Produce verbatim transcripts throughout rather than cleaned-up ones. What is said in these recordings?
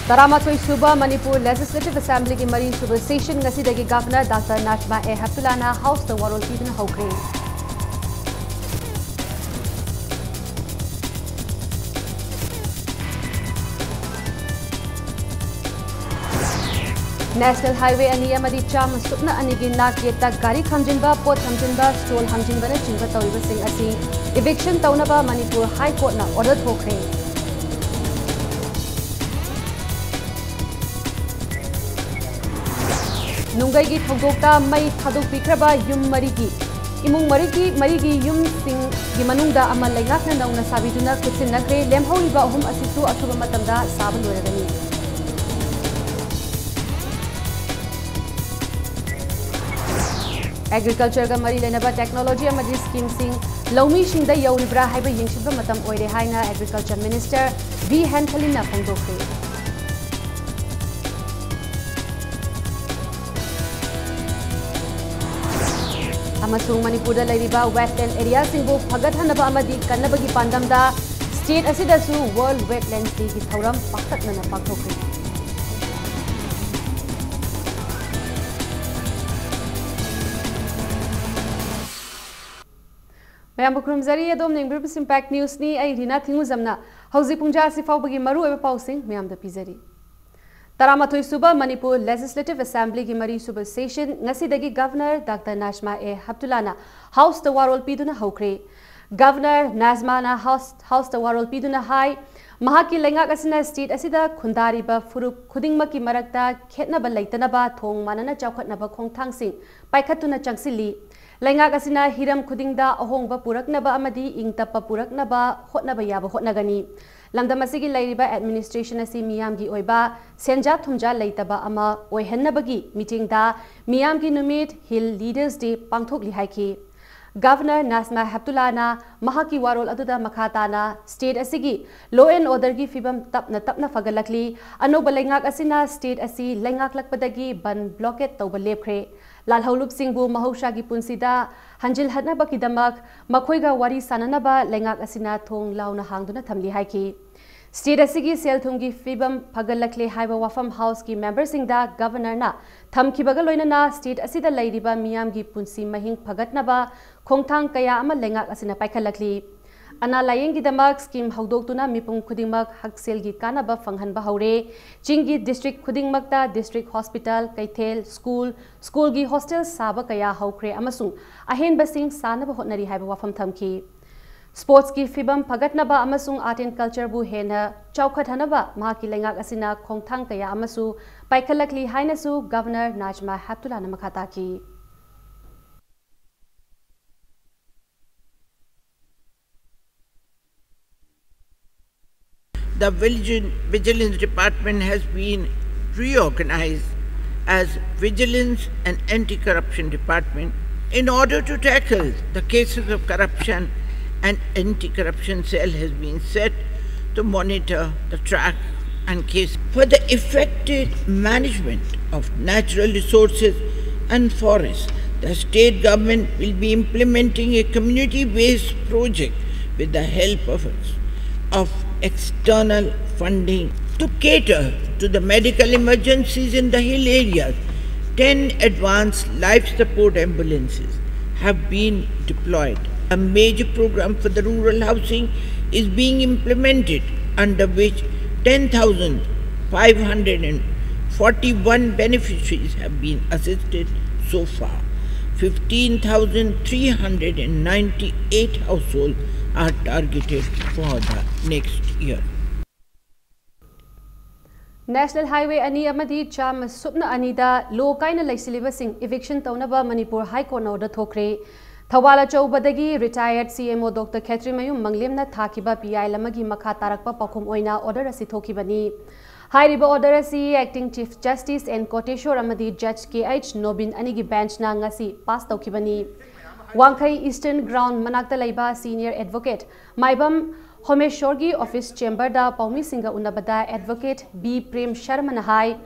ꯇꯔꯥꯃꯥꯊꯣꯏ ꯁꯨꯕ ꯃꯅꯤꯄꯨꯔ Legislative Assemblyꯒꯤ ꯃꯔꯤ ꯁꯨꯕ session ꯉꯁꯤꯗꯒꯤ Governor Doctor Najma A Heptullahꯅ Houseꯇ ꯋꯥꯔꯣꯜ ꯄꯤꯗꯨꯅ ꯍꯧꯈ꯭ꯔꯦ꯫ National Highway ꯑꯅꯤ ꯑꯃꯗꯤ ꯆꯥꯝꯃ ꯁꯨꯞꯅ ꯑꯅꯤꯒꯤ ꯅꯥꯛ ꯌꯦꯠꯇ ꯒꯥꯔꯤ ꯈꯥꯝꯖꯤꯟꯕ, ꯄꯣꯠ ꯊꯝꯖꯤꯟꯕ, stall ꯍꯥꯝꯖꯤꯟꯕꯅꯆꯤꯡꯕ ꯇꯧꯔꯤꯕꯁꯤꯡ ꯑꯁꯤ eviction ꯇꯧꯅꯕ ꯃꯅꯤꯄꯨꯔ High Courtꯅ order ꯊꯣꯛꯈ꯭ꯔꯦ꯫ ꯅꯨꯡꯒꯩꯒꯤ ꯊꯧꯗꯣꯛꯇ ꯃꯩ ꯊꯥꯗꯣꯛꯄꯤꯈ꯭ꯔꯕ ꯌꯨꯝ ꯃꯔꯤꯒꯤ ꯏꯃꯨꯡ ꯃꯔꯤꯒꯤ, ꯃꯔꯤꯒꯤ ꯌꯨꯝꯁꯤꯡꯒꯤ ꯃꯅꯨꯡꯗ ꯑꯃ ꯂꯩꯉꯥꯛꯅ ꯅꯧꯅ ꯁꯥꯕꯤꯗꯨꯅ ꯈꯨꯠꯁꯤꯟꯅꯈ꯭ꯔꯦ꯫ ꯂꯦꯝꯍꯧꯔꯤꯕ ꯑꯍꯨꯝ ꯑꯁꯤꯁꯨ ꯑꯊꯨꯕ ꯃꯇꯝꯗ ꯁꯥꯕ ꯂꯣꯏꯔꯒꯅꯤ꯫ Agricultureꯒ ꯃꯔꯤ ꯂꯩꯅꯕ technology ꯑꯃꯗꯤ schemeꯁꯤꯡ ꯂꯧꯃꯤꯁꯤꯡꯗ ꯌꯧꯔꯤꯕ꯭ꯔꯥ ꯍꯥꯏꯕ ꯌꯦꯡꯁꯤꯟꯕ ꯃꯇꯝ ꯑꯣꯏꯔꯦ ꯍꯥꯏꯅ Agriculture Minister V ꯍꯦꯟꯈꯂꯤꯟꯅ ꯐꯣꯡꯗꯣꯛꯈ꯭ꯔꯦ꯫ ꯑꯃꯁꯨꯡ ꯃꯅꯤꯄꯨꯔꯗ ꯂꯩꯔꯤꯕ wetland areaꯁꯤꯡꯕꯨ ꯐꯒꯠꯍꯟꯅꯕ ꯑꯃꯗꯤ ꯀꯟꯅꯕꯒꯤ ꯄꯥꯟꯗꯝꯗ state ꯑꯁꯤꯗꯁꯨ World Wetlands Dayꯒꯤ ꯊꯧꯔꯝ ꯄꯥꯛꯇꯛꯅꯅ ꯄꯥꯡꯊꯣꯛꯈ꯭ꯔꯦ꯫ ꯃꯌꯥꯝꯕꯨ ꯈꯨꯔꯨꯝꯖꯔꯤ꯫ ꯑꯗꯣꯝꯅ ꯌꯦꯡꯕꯤꯔꯤꯕꯁꯤ Impact Newsꯅꯤ꯫ ꯑꯩ ꯔꯤꯅꯥ ꯊꯤꯡꯉꯨꯖꯝꯅ ꯍꯧꯖꯤꯛ ꯄꯨꯡꯖꯥ ꯑꯁꯤ ꯐꯥꯎꯕꯒꯤ ꯃꯔꯨꯑꯣꯏꯕ ꯄꯥꯎꯁꯤꯡ ꯃꯌꯥꯝꯗ ꯄꯤꯖꯔꯤ꯫ ꯇꯔꯥꯃꯥꯊꯣꯏ ꯁꯨꯕ ꯃꯅꯤꯄꯨꯔ Legislative Assemblyꯒꯤ ꯃꯔꯤ ꯁꯨꯕ session ꯉꯁꯤꯗꯒꯤ Governor Doctor Najma A Heptullahꯅ Houseꯇ ꯋꯥꯔꯣꯜ ꯄꯤꯗꯨꯅ ꯍꯧꯈ꯭ꯔꯦ꯫ Governor Najmaꯅ House, Houseꯇ ꯋꯥꯔꯣꯜ ꯄꯤꯗꯨꯅ ꯍꯥꯏ, ꯃꯍꯥꯛꯀꯤ ꯂꯩꯉꯥꯛ ꯑꯁꯤꯅ state ꯑꯁꯤꯗ ꯈꯨꯟꯗꯥꯔꯤꯕ ꯐꯨꯔꯨꯞ ꯈꯨꯗꯤꯡꯃꯛꯀꯤ ꯃꯔꯛꯇ ꯈꯦꯠꯅꯕ ꯂꯩꯇꯅꯕ ꯊꯣꯡ ꯃꯥꯟꯅꯅ ꯆꯥꯎꯈꯠꯅꯕ ꯈꯣꯡꯊꯥꯡꯁꯤꯡ ꯄꯥꯏꯈꯠꯇꯨꯅ ꯆꯪꯁꯤꯜꯂꯤ꯫ ꯂꯩꯉꯥꯛ ꯑꯁꯤꯅ ꯍꯤꯔꯝ ꯈꯨꯗꯤꯡꯗ ꯑꯍꯣꯡꯕ ꯄꯨꯔꯛꯅꯕ ꯑꯃꯗꯤ ꯏꯪ ꯇꯞꯄ ꯄꯨꯔꯛꯅꯕ ꯍꯣꯠꯅꯕ ꯌꯥꯕ ꯍꯣꯠꯅꯒꯅꯤ꯫ ꯂꯝꯗꯝ ꯑꯁꯤꯒꯤ ꯂꯩꯔꯤꯕ administration ꯑꯁꯤ ꯃꯤꯌꯥꯝꯒꯤ ꯑꯣꯏꯕ ꯁꯦꯟꯖꯥ ꯊꯨꯝꯖꯥ ꯂꯩꯇꯕ ꯑꯃ ꯑꯣꯏꯍꯟꯅꯕꯒꯤ ꯃꯤꯠꯌꯦꯡꯗ ꯃꯤꯌꯥꯝꯒꯤ ꯅꯨꯃꯤꯠ Hill Leaders Day ꯄꯥꯡꯊꯣꯛꯂꯤ ꯍꯥꯏꯈꯤ꯫ Governor Najma Heptullahꯅ ꯃꯍꯥꯛꯀꯤ ꯋꯥꯔꯣꯜ ꯑꯗꯨꯗ ꯃꯈꯥ ꯇꯥꯅ state ꯑꯁꯤꯒꯤ law and orderꯒꯤ ꯐꯤꯕꯝ ꯇꯞꯅ ꯇꯞꯅ ꯐꯒꯠꯂꯛꯂꯤ꯫ ꯑꯅꯧꯕ ꯂꯩꯉꯥꯛ ꯑꯁꯤꯅ state ꯑꯁꯤ ꯂꯩꯉꯥꯛꯂꯛꯄꯗꯒꯤ ꯕꯟ blockade ꯇꯧꯕ ꯂꯦꯞꯈ꯭ꯔꯦ꯫ ꯂꯥꯜꯍꯧꯂꯨꯞꯁꯤꯡꯕꯨ ꯃꯍꯧꯁꯥꯒꯤ ꯄꯨꯟꯁꯤꯗ ꯍꯟꯖꯤꯜꯍꯟꯅꯕꯒꯤꯗꯃꯛ ꯃꯈꯣꯏꯒ ꯋꯥꯔꯤ ꯁꯥꯅꯅꯕ ꯂꯩꯉꯥꯛ ꯑꯁꯤꯅ ꯊꯣꯡ ꯂꯥꯎꯅ ꯍꯥꯡꯗꯨꯅ ꯊꯝꯂꯤ ꯍꯥꯏꯈꯤ꯫ State ꯑꯁꯤꯒꯤ ꯁꯦꯜ ꯊꯨꯝꯒꯤ ꯐꯤꯕꯝ ꯐꯒꯠꯂꯛꯂꯦ ꯍꯥꯏꯕ ꯋꯥꯐꯝ House ꯀꯤ member ꯁꯤꯡꯗ Governor ꯅ ꯊꯝꯈꯤꯕꯒ ꯂꯣꯏꯅꯅ state ꯑꯁꯤꯗ ꯂꯩꯔꯤꯕ ꯃꯤꯌꯥꯝꯒꯤ ꯄꯨꯟꯁꯤ ꯃꯍꯤꯡ ꯐꯒꯠꯅꯕ ꯈꯣꯡꯊꯥꯡ ꯀꯌꯥ ꯑꯃ ꯂꯩꯉꯥꯛ ꯑꯁꯤꯅ ꯄꯥꯏꯈꯠꯂꯛꯂꯤ꯫ ꯑꯅꯥ ꯂꯥꯌꯦꯡꯒꯤꯗꯃꯛ scheme ꯍꯧꯗꯣꯛꯇꯨꯅ ꯃꯤꯄꯨꯝ ꯈꯨꯗꯤꯡꯃꯛ ꯍꯛꯁꯦꯜꯒꯤ ꯀꯥꯟꯅꯕ ꯐꯪꯍꯟꯕ ꯍꯧꯔꯦ꯫ ꯆꯤꯡꯒꯤ district ꯈꯨꯗꯤꯡꯃꯛꯇ district hospital, ꯀꯩꯊꯦꯜ, school, school ꯒꯤ hostel ꯁꯥꯕ ꯀꯌꯥ ꯍꯧꯈ꯭ꯔꯦ ꯑꯃꯁꯨꯡ ꯑꯍꯦꯟꯕꯁꯤꯡ ꯁꯥꯅꯕ ꯍꯣꯠꯅꯔꯤ ꯍꯥꯏꯕ ꯋꯥꯐꯝ ꯊꯝꯈꯤ꯫ Sports ꯀꯤ ꯐꯤꯕꯝ ꯐꯒꯠꯅꯕ ꯑꯃꯁꯨꯡ art and culture ꯕꯨ ꯍꯦꯟꯅ ꯆꯥꯎꯈꯠꯍꯟꯅꯕ ꯃꯍꯥꯛꯀꯤ ꯂꯩꯉꯥꯛ ꯑꯁꯤꯅ ꯈꯣꯡꯊꯥꯡ ꯀꯌꯥ ꯑꯃꯁꯨ ꯄꯥꯏꯈꯠꯂꯛꯂꯤ ꯍꯥꯏꯅꯁꯨ Governor ꯅꯥꯖꯃꯥ ꯍꯦꯞꯇꯨꯂꯥꯅ ꯃꯈꯥ ꯇꯥꯈꯤ꯫ The Vigil-, Vigilance Department has been reorganized as Vigilance and Anti-Corruption Department in order to tackle the cases of corruption, and Anti-Corruption Cell has been set to monitor the track and case. For the effective management of natural resources and forests, the state government will be implementing a community-based project with the help of, of external funding to cater to the medical emergencies in the hill areas. Ten advanced life support ambulances have been deployed. A major program for the rural housing is being implemented, under which ten thousand five hundred and forty-one beneficiaries have been assisted so far. Fifteen thousand three hundred and ninety-eight households are targeted for the next year. National Highway ꯑꯅꯤ ꯑꯃꯗꯤ ꯆꯥꯝꯃ ꯁꯨꯞꯅ ꯑꯅꯤꯗ ꯂꯣ ꯀꯥꯏꯅ ꯂꯩꯁꯤꯜꯂꯤꯕꯁꯤꯡ eviction ꯇꯧꯅꯕ Manipur High Court ꯅ order ꯊꯣꯛꯈ꯭ꯔꯦ꯫ Thoubal ꯑꯆꯧꯕꯗꯒꯤ retired C M O Doctor ꯈꯦꯇ꯭ꯔꯤꯃꯌꯨꯝ ꯃꯪꯂꯦꯝꯅ ꯊꯥꯈꯤꯕ ꯄꯤꯌꯥꯏꯜ ꯑꯃꯒꯤ ꯃꯈꯥ ꯇꯥꯔꯛꯄ ꯄꯥꯎꯈꯨꯝ ꯑꯣꯏꯅ order ꯑꯁꯤ ꯊꯣꯛꯈꯤꯕꯅꯤ꯫ ꯍꯥꯏꯔꯤꯕ order ꯑꯁꯤ Acting Chief Justice N ꯀꯣꯇꯦꯁꯣꯔ ꯑꯃꯗꯤ Judge K H ꯅꯣꯕꯤꯟ ꯑꯅꯤꯒꯤ bench ꯅ ꯉꯁꯤ pass ꯇꯧꯈꯤꯕꯅꯤ꯫ ꯋꯥꯡꯈꯩ Eastern Ground ꯃꯅꯥꯛꯇ ꯂꯩꯕ senior advocate ꯃꯥꯏꯕꯝ ꯍꯣꯃꯦꯁꯣꯔꯒꯤ office chamber ꯗ ꯄꯥꯎꯃꯤꯁꯤꯡꯒ ꯎꯅꯕꯗ Advocate B ꯄ꯭ꯔꯦꯝ ꯁꯔꯃꯅ ꯍꯥꯏ,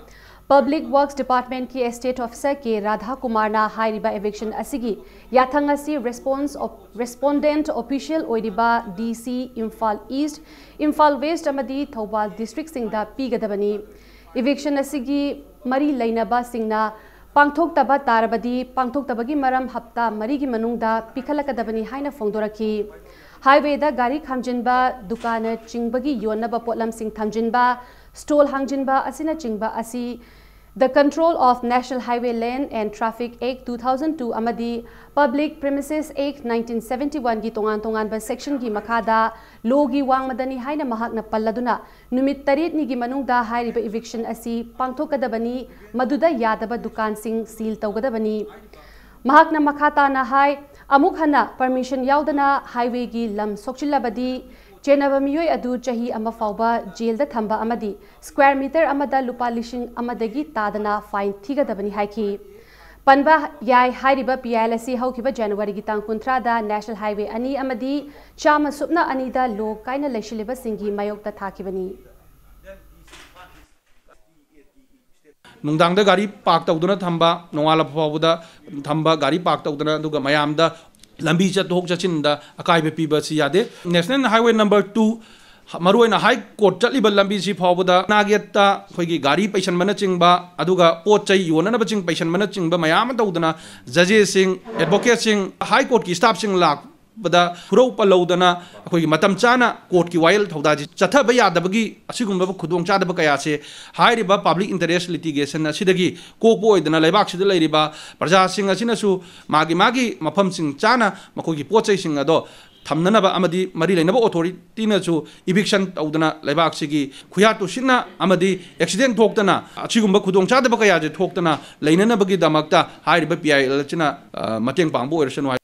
Public Works Department ꯀꯤ Estate Officer ꯀꯦ ꯔꯥꯙꯥ ꯀꯨꯃꯥꯔꯅ ꯍꯥꯏꯔꯤꯕ eviction ꯑꯁꯤꯒꯤ ꯌꯥꯊꯪ ꯑꯁꯤ response of, respondent official ꯑꯣꯏꯔꯤꯕ D C Imphal East, Imphal West ꯑꯃꯗꯤ ꯊꯧꯕꯥꯜ district ꯁꯤꯡꯗ ꯄꯤꯒꯗꯕꯅꯤ꯫ Eviction ꯑꯁꯤꯒꯤ ꯃꯔꯤ ꯂꯩꯅꯕꯁꯤꯡꯅ ꯄꯥꯡꯊꯣꯛꯇꯕ ꯇꯥꯔꯕꯗꯤ, ꯄꯥꯡꯊꯣꯛꯇꯕꯒꯤ ꯃꯔꯝ ꯍꯞꯇꯥ ꯃꯔꯤꯒꯤ ꯃꯅꯨꯡꯗ ꯄꯤꯈꯠꯂꯛꯀꯗꯕꯅꯤ ꯍꯥꯏꯅ ꯐꯣꯡꯗꯣꯔꯛꯈꯤ꯫ Highway ꯗ ꯒꯥꯔꯤ ꯈꯥꯝꯖꯤꯟꯕ, ꯗꯨꯀꯥꯟꯅꯆꯤꯡꯕꯒꯤ ꯌꯣꯟꯅꯕ ꯄꯣꯠꯂꯝꯁꯤꯡ ꯊꯝꯖꯤꯟꯕ, stall ꯍꯥꯡꯖꯤꯟꯕ ꯑꯁꯤꯅꯆꯤꯡꯕ ꯑꯁꯤ The Control of National Highway Land and Traffic Act two thousand two ꯑꯃꯗꯤ Public Premises Act nineteen seventy one ꯒꯤ ꯇꯣꯉꯥꯟ ꯇꯣꯉꯥꯟꯕ section ꯒꯤ ꯃꯈꯥꯗ law ꯒꯤ ꯋꯥꯡꯃꯗꯅꯤ ꯍꯥꯏꯅ ꯃꯍꯥꯛꯅ ꯄꯜꯂꯗꯨꯅ, ꯅꯨꯃꯤꯠ ꯇꯔꯦꯠꯅꯤꯒꯤ ꯃꯅꯨꯡꯗ ꯍꯥꯏꯔꯤꯕ eviction ꯑꯁꯤ ꯄꯥꯡꯊꯣꯛꯀꯗꯕꯅꯤ, ꯃꯗꯨꯗ ꯌꯥꯗꯕ ꯗꯨꯀꯥꯟꯁꯤꯡ seal ꯇꯧꯒꯗꯕꯅꯤ꯫ ꯃꯍꯥꯛꯅ ꯃꯈꯥ ꯇꯥꯅ ꯍꯥꯏ, ꯑꯃꯨꯛ ꯍꯟꯅ permission ꯌꯥꯎꯗꯅ highway ꯒꯤ ꯂꯝ ꯁꯣꯛꯆꯤꯜꯂꯕꯗꯤ, ꯆꯦꯟꯅꯕ ꯃꯤꯑꯣꯏ ꯑꯗꯨ ꯆꯍꯤ ꯑꯃ ꯐꯥꯎꯕ jail ꯗ ꯊꯝꯕ ꯑꯃꯗꯤ square meter ꯑꯃꯗ ꯂꯨꯄꯥ ꯂꯤꯁꯤꯡ ꯑꯃꯗꯒꯤ ꯇꯥꯗꯅ fine ꯊꯤꯒꯗꯕꯅꯤ ꯍꯥꯏꯈꯤ꯫ ꯄꯟꯕ ꯌꯥꯏ, ꯍꯥꯏꯔꯤꯕ P I L ꯑꯁꯤ ꯍꯧꯈꯤꯕ January ꯒꯤ ꯇꯥꯡ ꯀꯨꯟꯊ꯭ꯔꯥꯗ National Highway ꯑꯅꯤ ꯑꯃꯗꯤ ꯆꯥꯝꯃ ꯁꯨꯞꯅ ꯑꯅꯤꯗ law ꯀꯥꯏꯅ ꯂꯩꯁꯤꯜꯂꯤꯕꯁꯤꯡꯒꯤ ꯃꯥꯌꯣꯛꯇ ꯊꯥꯈꯤꯕꯅꯤ꯫ ꯅꯨꯡꯗꯥꯡꯗ ꯒꯥꯔꯤ park ꯇꯧꯗꯨꯅ ꯊꯝꯕ, ꯅꯣꯡꯉꯥꯜꯂꯛꯄ ꯐꯥꯎꯕꯗ ꯊꯝꯕ, ꯒꯥꯔꯤ park ꯇꯧꯗꯅ, ꯑꯗꯨꯒ ꯃꯌꯥꯝꯗ ꯂꯝꯕꯤ ꯆꯠꯊꯣꯛ ꯆꯠꯁꯤꯟꯗ ꯑꯀꯥꯏꯕ ꯄꯤꯕ ꯑꯁꯤ ꯌꯥꯗꯦ꯫ National Highway number two, ꯃꯔꯨꯑꯣꯏꯅ High Court ꯆꯠꯂꯤꯕ ꯂꯝꯕꯤꯁꯤ ꯐꯥꯎꯕꯗ ꯅꯥꯒꯦꯠꯇ ꯑꯩꯈꯣꯏꯒꯤ ꯒꯥꯔꯤ ꯄꯩꯁꯟꯕꯅꯆꯤꯡꯕ, ꯑꯗꯨꯒ ꯄꯣꯠ ꯆꯩ ꯌꯣꯟꯅꯅꯕꯁꯤꯡ ꯄꯩꯁꯟꯕꯅꯆꯤꯡꯕ ꯃꯌꯥꯝ ꯑꯃ ꯇꯧꯗꯅ, judges ꯁꯤꯡ, advocate ꯁꯤꯡ, High Court ꯀꯤ staff ꯁꯤꯡ ꯂꯥꯛ ꯗ ꯈꯨꯔꯧ ꯄꯜꯍꯧꯗꯅ ꯑꯩꯈꯣꯏꯒꯤ ꯃꯇꯝ ꯆꯥꯅ court ꯀꯤ ꯋꯥꯌꯦꯜ ꯊꯧꯗꯥꯡꯁꯤ ꯆꯠꯊꯕ ꯌꯥꯗꯕꯒꯤ ꯑꯁꯤꯒꯨꯝꯂꯕ ꯈꯨꯗꯣꯡꯆꯥꯗꯕ ꯀꯌꯥꯁꯦ ꯍꯥꯏꯔꯤꯕ public interest litigation ꯑꯁꯤꯗꯒꯤ ꯀꯣꯛꯄ ꯑꯣꯏꯗꯅ ꯂꯩꯕꯥꯛꯁꯤꯗ ꯂꯩꯔꯤꯕ ꯄ꯭ꯔꯖꯥꯁꯤꯡ ꯑꯁꯤꯅꯁꯨ ꯃꯥꯒꯤ ꯃꯥꯒꯤ ꯃꯐꯝꯁꯤꯡ ꯆꯥꯅ ꯃꯈꯣꯏꯒꯤ ꯄꯣꯠ ꯆꯩꯁꯤꯡ ꯑꯗꯣ ꯊꯝꯅꯅꯕ ꯑꯃꯗꯤ ꯃꯔꯤ ꯂꯩꯅꯕ authority ꯅꯁꯨ eviction ꯇꯧꯗꯅ ꯂꯩꯕꯥꯛꯁꯤꯒꯤ ꯈꯨꯌꯥꯠ ꯇꯨꯁꯤꯠꯅ ꯑꯃꯗꯤ accident ꯊꯣꯛꯇꯅ ꯑꯁꯤꯒꯨꯝꯕ ꯈꯨꯗꯣꯡꯆꯥꯗꯕ ꯀꯌꯥꯁꯦ ꯊꯣꯛꯇꯅ ꯂꯩꯅꯅꯕꯒꯤꯗꯃꯛꯇ ꯍꯥꯏꯔꯤꯕ P I L ꯑꯁꯤꯅ, ꯑ, ꯃꯇꯦꯡ ꯄꯥꯡꯕ ꯑꯣꯏꯔꯁꯅꯨ ꯍꯥꯏ꯫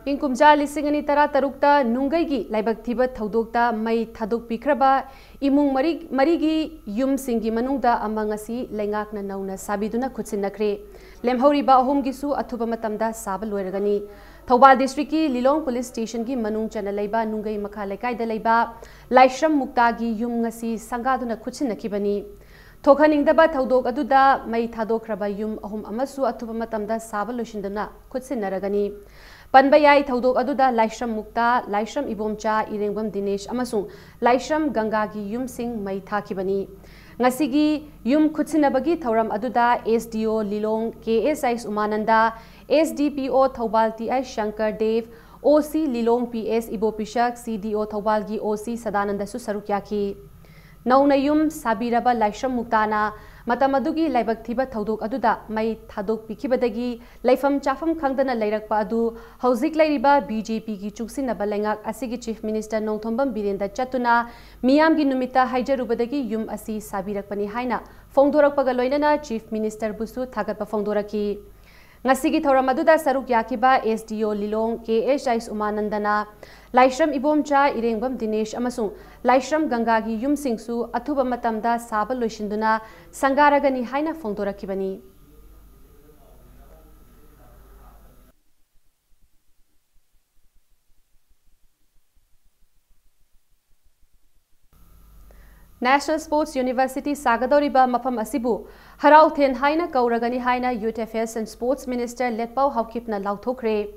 ꯏꯪ ꯀꯨꯝꯖꯥ ꯂꯤꯁꯤꯡ ꯑꯅꯤ ꯇꯔꯥ ꯇꯔꯨꯛꯇ ꯅꯨꯡꯒꯩꯒꯤ ꯂꯥꯏꯕꯛ ꯊꯤꯕ ꯊꯧꯗꯣꯛꯇ ꯃꯩ ꯊꯥꯗꯣꯛꯄꯤꯈ꯭ꯔꯕ ꯏꯃꯨꯡ ꯃꯔꯤ, ꯃꯔꯤꯒꯤ ꯌꯨꯝꯁꯤꯡꯒꯤ ꯃꯅꯨꯡꯗ ꯑꯃ ꯉꯁꯤ ꯂꯩꯉꯥꯛꯅ ꯅꯧꯅ ꯁꯥꯕꯤꯗꯨꯅ ꯈꯨꯠꯁꯤꯟꯅꯈ꯭ꯔꯦ꯫ ꯂꯦꯝꯍꯧꯔꯤꯕ ꯑꯍꯨꯝꯒꯤꯁꯨ ꯑꯊꯨꯕ ꯃꯇꯝꯗ ꯁꯥꯕ ꯂꯣꯏꯔꯒꯅꯤ꯫ ꯊꯧꯕꯥꯜ district ꯀꯤ ꯂꯤꯂꯣꯡ police station ꯒꯤ ꯃꯅꯨꯡ ꯆꯟꯅ ꯂꯩꯕ ꯅꯨꯡꯒꯩ ꯃꯈꯥ ꯂꯩꯀꯥꯏꯗ ꯂꯩꯕ ꯂꯥꯏꯁ꯭ꯔꯝ ꯃꯨꯛꯇꯥꯒꯤ ꯌꯨꯝ ꯉꯁꯤ ꯁꯪꯒꯥꯗꯨꯅ ꯈꯨꯠꯁꯤꯟꯅꯈꯤꯕꯅꯤ꯫ ꯊꯣꯛꯍꯟꯅꯤꯡꯗꯕ ꯊꯧꯗꯣꯛ ꯑꯗꯨꯗ ꯃꯩ ꯊꯥꯗꯣꯛꯈ꯭ꯔꯕ ꯌꯨꯝ ꯑꯍꯨꯝ ꯑꯃꯁꯨ ꯑꯊꯨꯕ ꯃꯇꯝꯗ ꯁꯥꯕ ꯂꯣꯏꯁꯤꯟꯗꯨꯅ ꯈꯨꯠꯁꯤꯟꯅꯔꯒꯅꯤ꯫ ꯄꯟꯕ ꯌꯥꯏ, ꯊꯧꯗꯣꯛ ꯑꯗꯨꯗ ꯂꯥꯏꯁ꯭ꯔꯝ ꯃꯨꯛꯇꯥ, ꯂꯥꯏꯁ꯭ꯔꯝ ꯏꯕꯣꯝꯆꯥ, ꯏꯔꯦꯡꯕꯝ ꯗꯤꯅꯦꯁ ꯑꯃꯁꯨꯡ ꯂꯥꯏꯁ꯭ꯔꯝ ꯒꯪꯒꯥꯒꯤ ꯌꯨꯝꯁꯤꯡ ꯃꯩ ꯊꯥꯈꯤꯕꯅꯤ꯫ ꯉꯁꯤꯒꯤ ꯌꯨꯝ ꯈꯨꯠꯁꯤꯟꯅꯕꯒꯤ ꯊꯧꯔꯝ ꯑꯗꯨꯗ S D O Lilong K S H ꯎꯃꯥꯅꯟꯗ, S D P O Thoubal T I Shankar Dev, O C Lilong P S ꯏꯕꯣꯄꯤꯁꯛ, C D O ꯊꯧꯕꯥꯜꯒꯤ O C ꯁꯗꯥꯅꯟꯗꯁꯨ ꯁꯔꯨꯛ ꯌꯥꯈꯤ꯫ ꯅꯧꯅ ꯌꯨꯝ ꯁꯥꯕꯤꯔꯕ ꯂꯥꯏꯁ꯭ꯔꯝ ꯃꯨꯛꯇꯥꯅ ꯃꯇꯝ ꯑꯗꯨꯒꯤ ꯂꯥꯏꯕꯛ ꯊꯤꯕ ꯊꯧꯗꯣꯛ ꯑꯗꯨꯗ ꯃꯩ ꯊꯥꯗꯣꯛꯄꯤꯈꯤꯕꯗꯒꯤ ꯂꯩꯐꯝ ꯆꯥꯐꯝ ꯈꯪꯗꯅ ꯂꯩꯔꯛꯄ ꯑꯗꯨ ꯍꯧꯖꯤꯛ ꯂꯩꯔꯤꯕ B J Pꯒꯤ ꯆꯨꯡꯁꯤꯟꯅꯕ ꯂꯩꯉꯥꯛ ꯑꯁꯤꯒꯤ Chief Minister ꯅꯣꯡꯊꯣꯝꯕꯝ ꯕꯤꯔꯦꯟꯗ ꯆꯠꯇꯨꯅ ꯃꯤꯌꯥꯝꯒꯤ ꯅꯨꯃꯤꯠꯇ ꯍꯥꯏꯖꯔꯨꯕꯗꯒꯤ ꯌꯨꯝ ꯑꯁꯤ ꯁꯥꯕꯤꯔꯛꯄꯅꯤ ꯍꯥꯏꯅ ꯐꯣꯡꯗꯣꯔꯛꯄꯒ ꯂꯣꯏꯅꯅ Chief Ministerꯕꯨꯁꯨ ꯊꯥꯒꯠꯄ ꯐꯣꯡꯗꯣꯔꯛꯈꯤ꯫ ꯉꯁꯤꯒꯤ ꯊꯧꯔꯝ ꯑꯗꯨꯗ ꯁꯔꯨꯛ ꯌꯥꯈꯤꯕ S D O Lilong K H I ꯎꯃꯥꯅꯟꯗꯅ ꯂꯥꯏꯁ꯭ꯔꯝ ꯏꯕꯣꯝꯆꯥ, ꯏꯔꯦꯡꯕꯝ ꯗꯤꯅꯦꯁ ꯑꯃꯁꯨꯡ ꯂꯥꯏꯁ꯭ꯔꯝ ꯒꯪꯒꯥꯒꯤ ꯌꯨꯝꯁꯤꯡꯁꯨ ꯑꯊꯨꯕ ꯃꯇꯝꯗ ꯁꯥꯕ ꯂꯣꯏꯁꯤꯟꯗꯨꯅ ꯁꯪꯒꯥꯔꯒꯅꯤ ꯍꯥꯏꯅ ꯐꯣꯡꯗꯣꯔꯛꯈꯤꯕꯅꯤ꯫ National Sports University ꯁꯥꯒꯗꯧꯔꯤꯕ ꯃꯐꯝ ꯑꯁꯤꯕꯨ ꯍꯔꯥꯎꯊꯦꯟ ꯍꯥꯏꯅ ꯀꯧꯔꯒꯅꯤ ꯍꯥꯏꯅ Youth Affairs and Sports Minister ꯂꯦꯠꯄꯥꯎ ꯍꯥꯎꯀꯤꯞꯅ ꯂꯥꯎꯊꯣꯛꯈ꯭ꯔꯦ꯫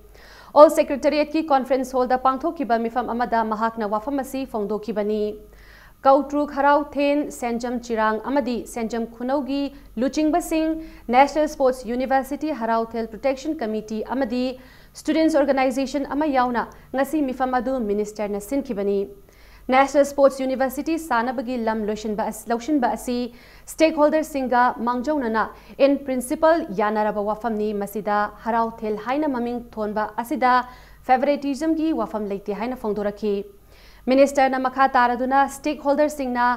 Old Secretariatꯀꯤ conference hallꯗ ꯄꯥꯡꯊꯣꯛꯈꯤꯕ ꯃꯤꯐꯝ ꯑꯃꯗ ꯃꯍꯥꯛꯅ ꯋꯥꯐꯝ ꯑꯁꯤ ꯐꯣꯡꯗꯣꯛꯈꯤꯕꯅꯤ꯫ ꯀꯧꯇ꯭ꯔꯨꯛ ꯍꯔꯥꯎꯊꯦꯟ, ꯁꯦꯟꯖꯝ ꯆꯤꯔꯥꯡ ꯑꯃꯗꯤ ꯁꯦꯟꯖꯝ ꯈꯨꯅꯧꯒꯤ ꯂꯨꯆꯤꯡꯕꯁꯤꯡ, National Sports University ꯍꯔꯥꯎꯊꯦꯟ Protection Committee ꯑꯃꯗꯤ Students Organization ꯑꯃ ꯌꯥꯎꯅ ꯉꯁꯤ ꯃꯤꯐꯝ ꯑꯗꯨ Ministerꯅ ꯁꯤꯟꯈꯤꯕꯅꯤ꯫ National Sports University ꯁꯥꯅꯕꯒꯤ ꯂꯝ ꯂꯣꯏꯁꯤꯟꯕ ꯑꯁ-, ꯂꯧꯁꯤꯟꯕ ꯑꯁꯤ stakeholderꯁꯤꯡꯒ ꯃꯥꯡꯖꯧꯅꯅ in principle ꯌꯥꯅꯔꯕ ꯋꯥꯐꯝꯅꯤ꯫ ꯃꯁꯤꯗ ꯍꯔꯥꯎꯊꯦꯟ ꯍꯥꯏꯅ ꯃꯃꯤꯡ ꯊꯣꯟꯕ ꯑꯁꯤꯗ favoritismꯒꯤ ꯋꯥꯐꯝ ꯂꯩꯇꯦ ꯍꯥꯏꯅ ꯐꯣꯡꯗꯣꯔꯛꯈꯤ꯫ Ministerꯅ ꯃꯈꯥ ꯇꯥꯔꯗꯨꯅ stakeholderꯁꯤꯡꯅ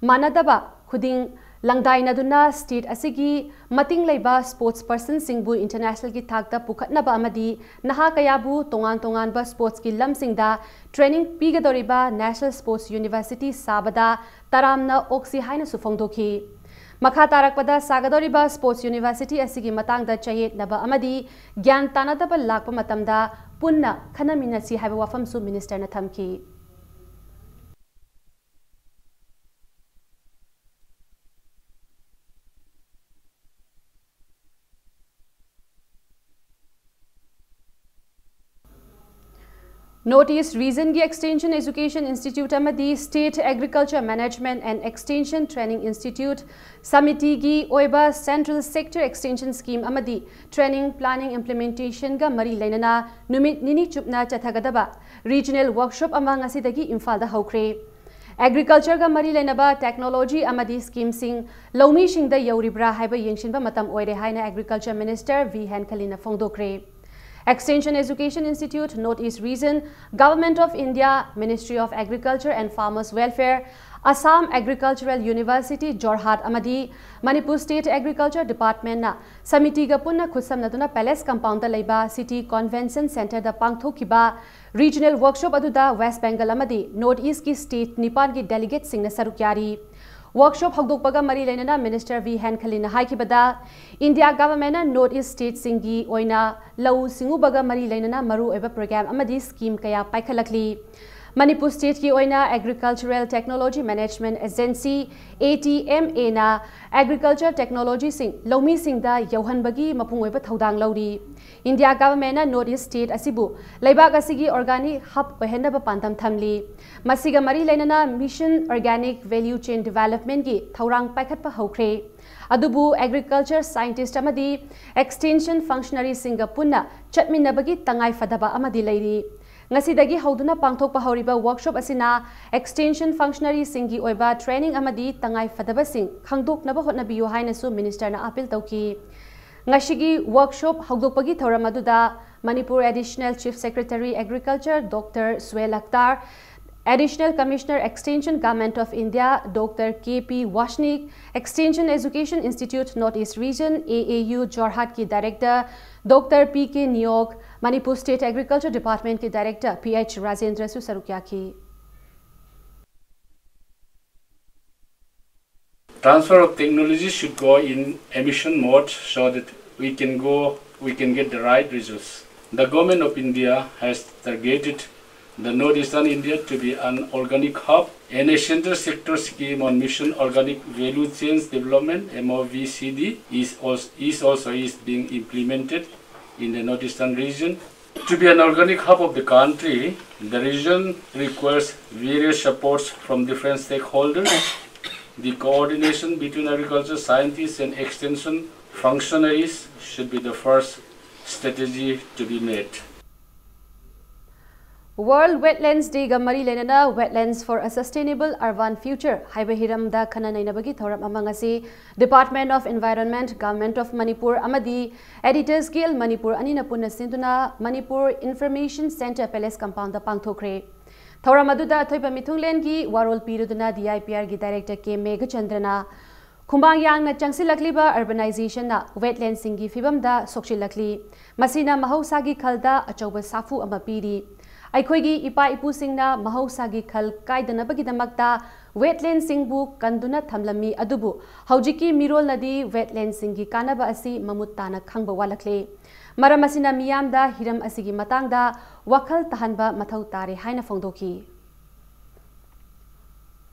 ꯃꯥꯟꯅꯗꯕ ꯈꯨꯗꯤꯡ ꯂꯪꯗꯥꯏꯅꯗꯨꯅ state ꯑꯁꯤꯒꯤ ꯃꯇꯤꯡ ꯂꯩꯕ sports personꯁꯤꯡꯕꯨ internationalꯒꯤ ꯊꯥꯛꯇ ꯄꯨꯈꯠꯅꯕ ꯑꯃꯗꯤ ꯅꯍꯥ ꯀꯌꯥꯕꯨ ꯇꯣꯉꯥꯟ ꯇꯣꯉꯥꯟꯕ sportsꯀꯤ ꯂꯝꯁꯤꯡꯗ training ꯄꯤꯒꯗꯧꯔꯤꯕ National Sports University ꯁꯥꯕꯗ ꯇꯔꯥꯝꯅ ꯑꯣꯛꯁꯤ ꯍꯥꯏꯅꯁꯨ ꯐꯣꯡꯗꯣꯛꯈꯤ꯫ ꯃꯈꯥ ꯇꯥꯔꯛꯄꯗ ꯁꯥꯒꯗꯧꯔꯤꯕ Sports University ꯑꯁꯤꯒꯤ ꯃꯇꯥꯡꯗ ꯆꯌꯦꯠꯅꯕ ꯑꯃꯗꯤ ꯒ꯭ꯌꯥꯟ ꯇꯥꯅꯗꯕ ꯂꯥꯛꯄ ꯃꯇꯝꯗ ꯄꯨꯟꯅ ꯈꯟꯅꯃꯤꯟꯅꯁꯤ ꯍꯥꯏꯕ ꯋꯥꯐꯝꯁꯨ Ministerꯅ ꯊꯝꯈꯤ꯫ North East Region ꯒꯤ Extension Education Institute ꯑꯃꯗꯤ State Agriculture Management and Extension Training Institute, ꯁꯃꯤꯇꯤꯒꯤ ꯑꯣꯏꯕ Central Sector Extension Scheme ꯑꯃꯗꯤ Training Planning Implementation ꯒ ꯃꯔꯤ ꯂꯩꯅꯅ ꯅꯨꯃꯤꯠ ꯅꯤꯅꯤ ꯆꯨꯞꯅ ꯆꯠꯊꯒꯗꯕ Regional Workshop ꯑꯃ ꯉꯁꯤꯗꯒꯤ ꯏꯝꯐꯥꯜꯗ ꯍꯧꯈ꯭ꯔꯦ꯫ Agriculture ꯒ ꯃꯔꯤ ꯂꯩꯅꯕ technology ꯑꯃꯗꯤ scheme ꯁꯤꯡ ꯂꯧꯃꯤꯁꯤꯡꯗ ꯌꯧꯔꯤꯕ꯭ꯔꯥ ꯍꯥꯏꯕ ꯌꯦꯡꯁꯤꯟꯕ ꯃꯇꯝ ꯑꯣꯏꯔꯦ ꯍꯥꯏꯅ Agriculture Minister ꯚꯤ ꯍꯦꯟꯈꯂꯤꯅ ꯐꯣꯡꯗꯣꯛꯈ꯭ꯔꯦ꯫ Extension Education Institute, North East Region, Government of India, Ministry of Agriculture and Farmers Welfare, Assam Agricultural University, Jorhat ꯑꯃꯗꯤ Manipur State Agriculture Department ꯅ ꯁꯃꯤꯇꯤꯒ ꯄꯨꯟꯅ ꯈꯨꯠꯁꯝꯅꯗꯨꯅ Palace Compound ꯗ ꯂꯩꯕ City Convention Center ꯗ ꯄꯥꯡꯊꯣꯛꯈꯤꯕ Regional Workshop ꯑꯗꯨꯗ West Bengal ꯑꯃꯗꯤ North East ꯀꯤ state ꯅꯤꯄꯥꯟꯒꯤ delegate ꯁꯤꯡꯅ ꯁꯔꯨꯛ ꯌꯥꯔꯤ꯫ Workshop ꯍꯧꯗꯣꯛꯄꯒ ꯃꯔꯤ ꯂꯩꯅꯅ Minister ꯚꯤ ꯍꯦꯟꯈꯂꯤꯅ ꯍꯥꯏꯈꯤꯕꯗ, India Government ꯅ North East state ꯁꯤꯡꯒꯤ ꯑꯣꯏꯅ ꯂꯧꯎ ꯁꯤꯡꯎꯕꯒ ꯃꯔꯤ ꯂꯩꯅꯅ ꯃꯔꯨꯑꯣꯏꯕ program ꯑꯃꯗꯤ scheme ꯀꯌꯥ ꯄꯥꯏꯈꯠꯂꯛꯂꯤ꯫ ꯃꯅꯤꯄꯨꯔ state ꯀꯤ ꯑꯣꯏꯅ Agricultural Technology Management Agency, A T M A ꯅ agriculture technology ꯁꯤꯡ ꯂꯧꯃꯤꯁꯤꯡꯗ ꯌꯧꯍꯟꯕꯒꯤ ꯃꯄꯨꯡ ꯑꯣꯏꯕ ꯊꯧꯗꯥꯡ ꯂꯧꯔꯤ꯫ India Government ꯅ North East state ꯑꯁꯤꯕꯨ ꯂꯩꯕꯥꯛ ꯑꯁꯤꯒꯤ organic hub ꯑꯣꯏꯍꯟꯅꯕ ꯄꯥꯟꯗꯝ ꯊꯝꯂꯤ꯫ ꯃꯁꯤꯒ ꯃꯔꯤ ꯂꯩꯅꯅ Mission Organic Value Chain Development ꯀꯤ ꯊꯧꯔꯥꯡ ꯄꯥꯏꯈꯠꯄ ꯍꯧꯈ꯭ꯔꯦ꯫ ꯑꯗꯨꯕꯨ agriculture scientist ꯑꯃꯗꯤ extension functionary ꯁꯤꯡꯒ ꯄꯨꯟꯅ ꯆꯠꯃꯤꯟꯅꯕꯒꯤ ꯇꯉꯥꯏ ꯐꯗꯕ ꯑꯃꯗꯤ ꯂꯩꯔꯤ꯫ ꯉꯁꯤꯗꯒꯤ ꯍꯧꯗꯨꯅ ꯄꯥꯡꯊꯣꯛꯄ ꯍꯧꯔꯤꯕ workshop ꯑꯁꯤꯅ extension functionary ꯁꯤꯡꯒꯤ ꯑꯣꯏꯕ training ꯑꯃꯗꯤ ꯇꯉꯥꯏ ꯐꯗꯕꯁꯤꯡ ꯈꯪꯗꯣꯛꯅꯕ ꯍꯣꯠꯅꯕꯤꯌꯨ ꯍꯥꯏꯅꯁꯨ Minister ꯅ appeal ꯇꯧꯈꯤ꯫ ꯉꯁꯤꯒꯤ workshop ꯍꯧꯗꯣꯛꯄꯒꯤ ꯊꯧꯔꯝ ꯑꯗꯨꯗ Manipur Additional Chief Secretary Agriculture Doctor Suhail Akhtar, Additional Commissioner Extension Government of India Doctor K P Vaish, Extension Education Institute North East Region, A A U Jorhat ꯀꯤ Director Doctor P K Neog, Manipur State Agriculture Department ꯀꯤ Director P H Rajendra ꯁꯨ ꯁꯔꯨꯛ ꯌꯥꯈꯤ꯫ Transfer of technology should go in a mission mode so that we can go, we can get the right results. The Government of India has targeted the Northeastern India to be an organic hub, and a central sector scheme on Mission Organic Value Chains Development, M O V C D, is also, is also is being implemented in the Northeastern region. To be an organic hub of the country, the region requires various supports from different stakeholders. The coordination between agriculture scientists and extension functionaries should be the first strategy to be made. World Wetlands Day ꯒ ꯃꯔꯤ ꯂꯩꯅꯅ Wetlands for a Sustainable Urban Future ꯍꯥꯏꯕ ꯍꯤꯔꯝꯗ ꯈꯟꯅ ꯅꯩꯅꯕꯒꯤ ꯊꯧꯔꯝ ꯑꯃ ꯉꯁꯤ Department of Environment, Government of Manipur ꯑꯃꯗꯤ Editors Guild Manipur ꯑꯅꯤꯅ ꯄꯨꯟꯅ ꯁꯤꯟꯗꯨꯅ Manipur Information Centre Palace Compound ꯗ ꯄꯥꯡꯊꯣꯛꯈ꯭ꯔꯦ꯫ ꯊꯧꯔꯝ ꯑꯗꯨꯗ ꯑꯊꯣꯏꯕ ꯃꯤꯊꯨꯡꯂꯦꯟꯒꯤ ꯋꯥꯔꯣꯜ ꯄꯤꯔꯗꯨꯅ D I P R ꯒꯤ Director K ꯃꯦꯘꯆꯟꯗ꯭ꯔꯅ ꯈꯨꯃꯥꯡ ꯌꯥꯡꯅ ꯆꯪꯁꯤꯜꯂꯛꯂꯤꯕ urbanization ꯅ wetland ꯁꯤꯡꯒꯤ ꯐꯤꯕꯝꯗ ꯁꯣꯛꯆꯤꯜꯂꯛꯂꯤ꯫ ꯃꯁꯤꯅ ꯃꯍꯧꯁꯥꯒꯤ ꯈꯜꯗ ꯑꯆꯧꯕ ꯁꯥꯐꯨ ꯑꯃ ꯄꯤꯔꯤ꯫ ꯑꯩꯈꯣꯏꯒꯤ ꯏꯄꯥ ꯏꯄꯨꯁꯤꯡꯅ ꯃꯍꯧꯁꯥꯒꯤ ꯈꯜ ꯀꯥꯏꯗꯅꯕꯒꯤꯗꯃꯛꯇ wetland ꯁꯤꯡꯕꯨ ꯀꯟꯗꯨꯅ ꯊꯝꯂꯝꯃꯤ, ꯑꯗꯨꯕꯨ ꯍꯧꯖꯤꯛꯀꯤ ꯃꯤꯔꯣꯜꯅꯗꯤ wetland ꯁꯤꯡꯒꯤ ꯀꯥꯟꯅꯕ ꯑꯁꯤ ꯃꯃꯨꯠ ꯇꯥꯅ ꯈꯪꯕ ꯋꯥꯠꯂꯛꯂꯦ꯫ ꯃꯔꯝ ꯑꯁꯤꯅ ꯃꯤꯌꯥꯝꯗ ꯍꯤꯔꯝ ꯑꯁꯤꯒꯤ ꯃꯇꯥꯡꯗ ꯋꯥꯈꯜ ꯇꯥꯍꯟꯕ ꯃꯊꯧ ꯇꯥꯔꯦ ꯍꯥꯏꯅ ꯐꯣꯡꯗꯣꯛꯈꯤ꯫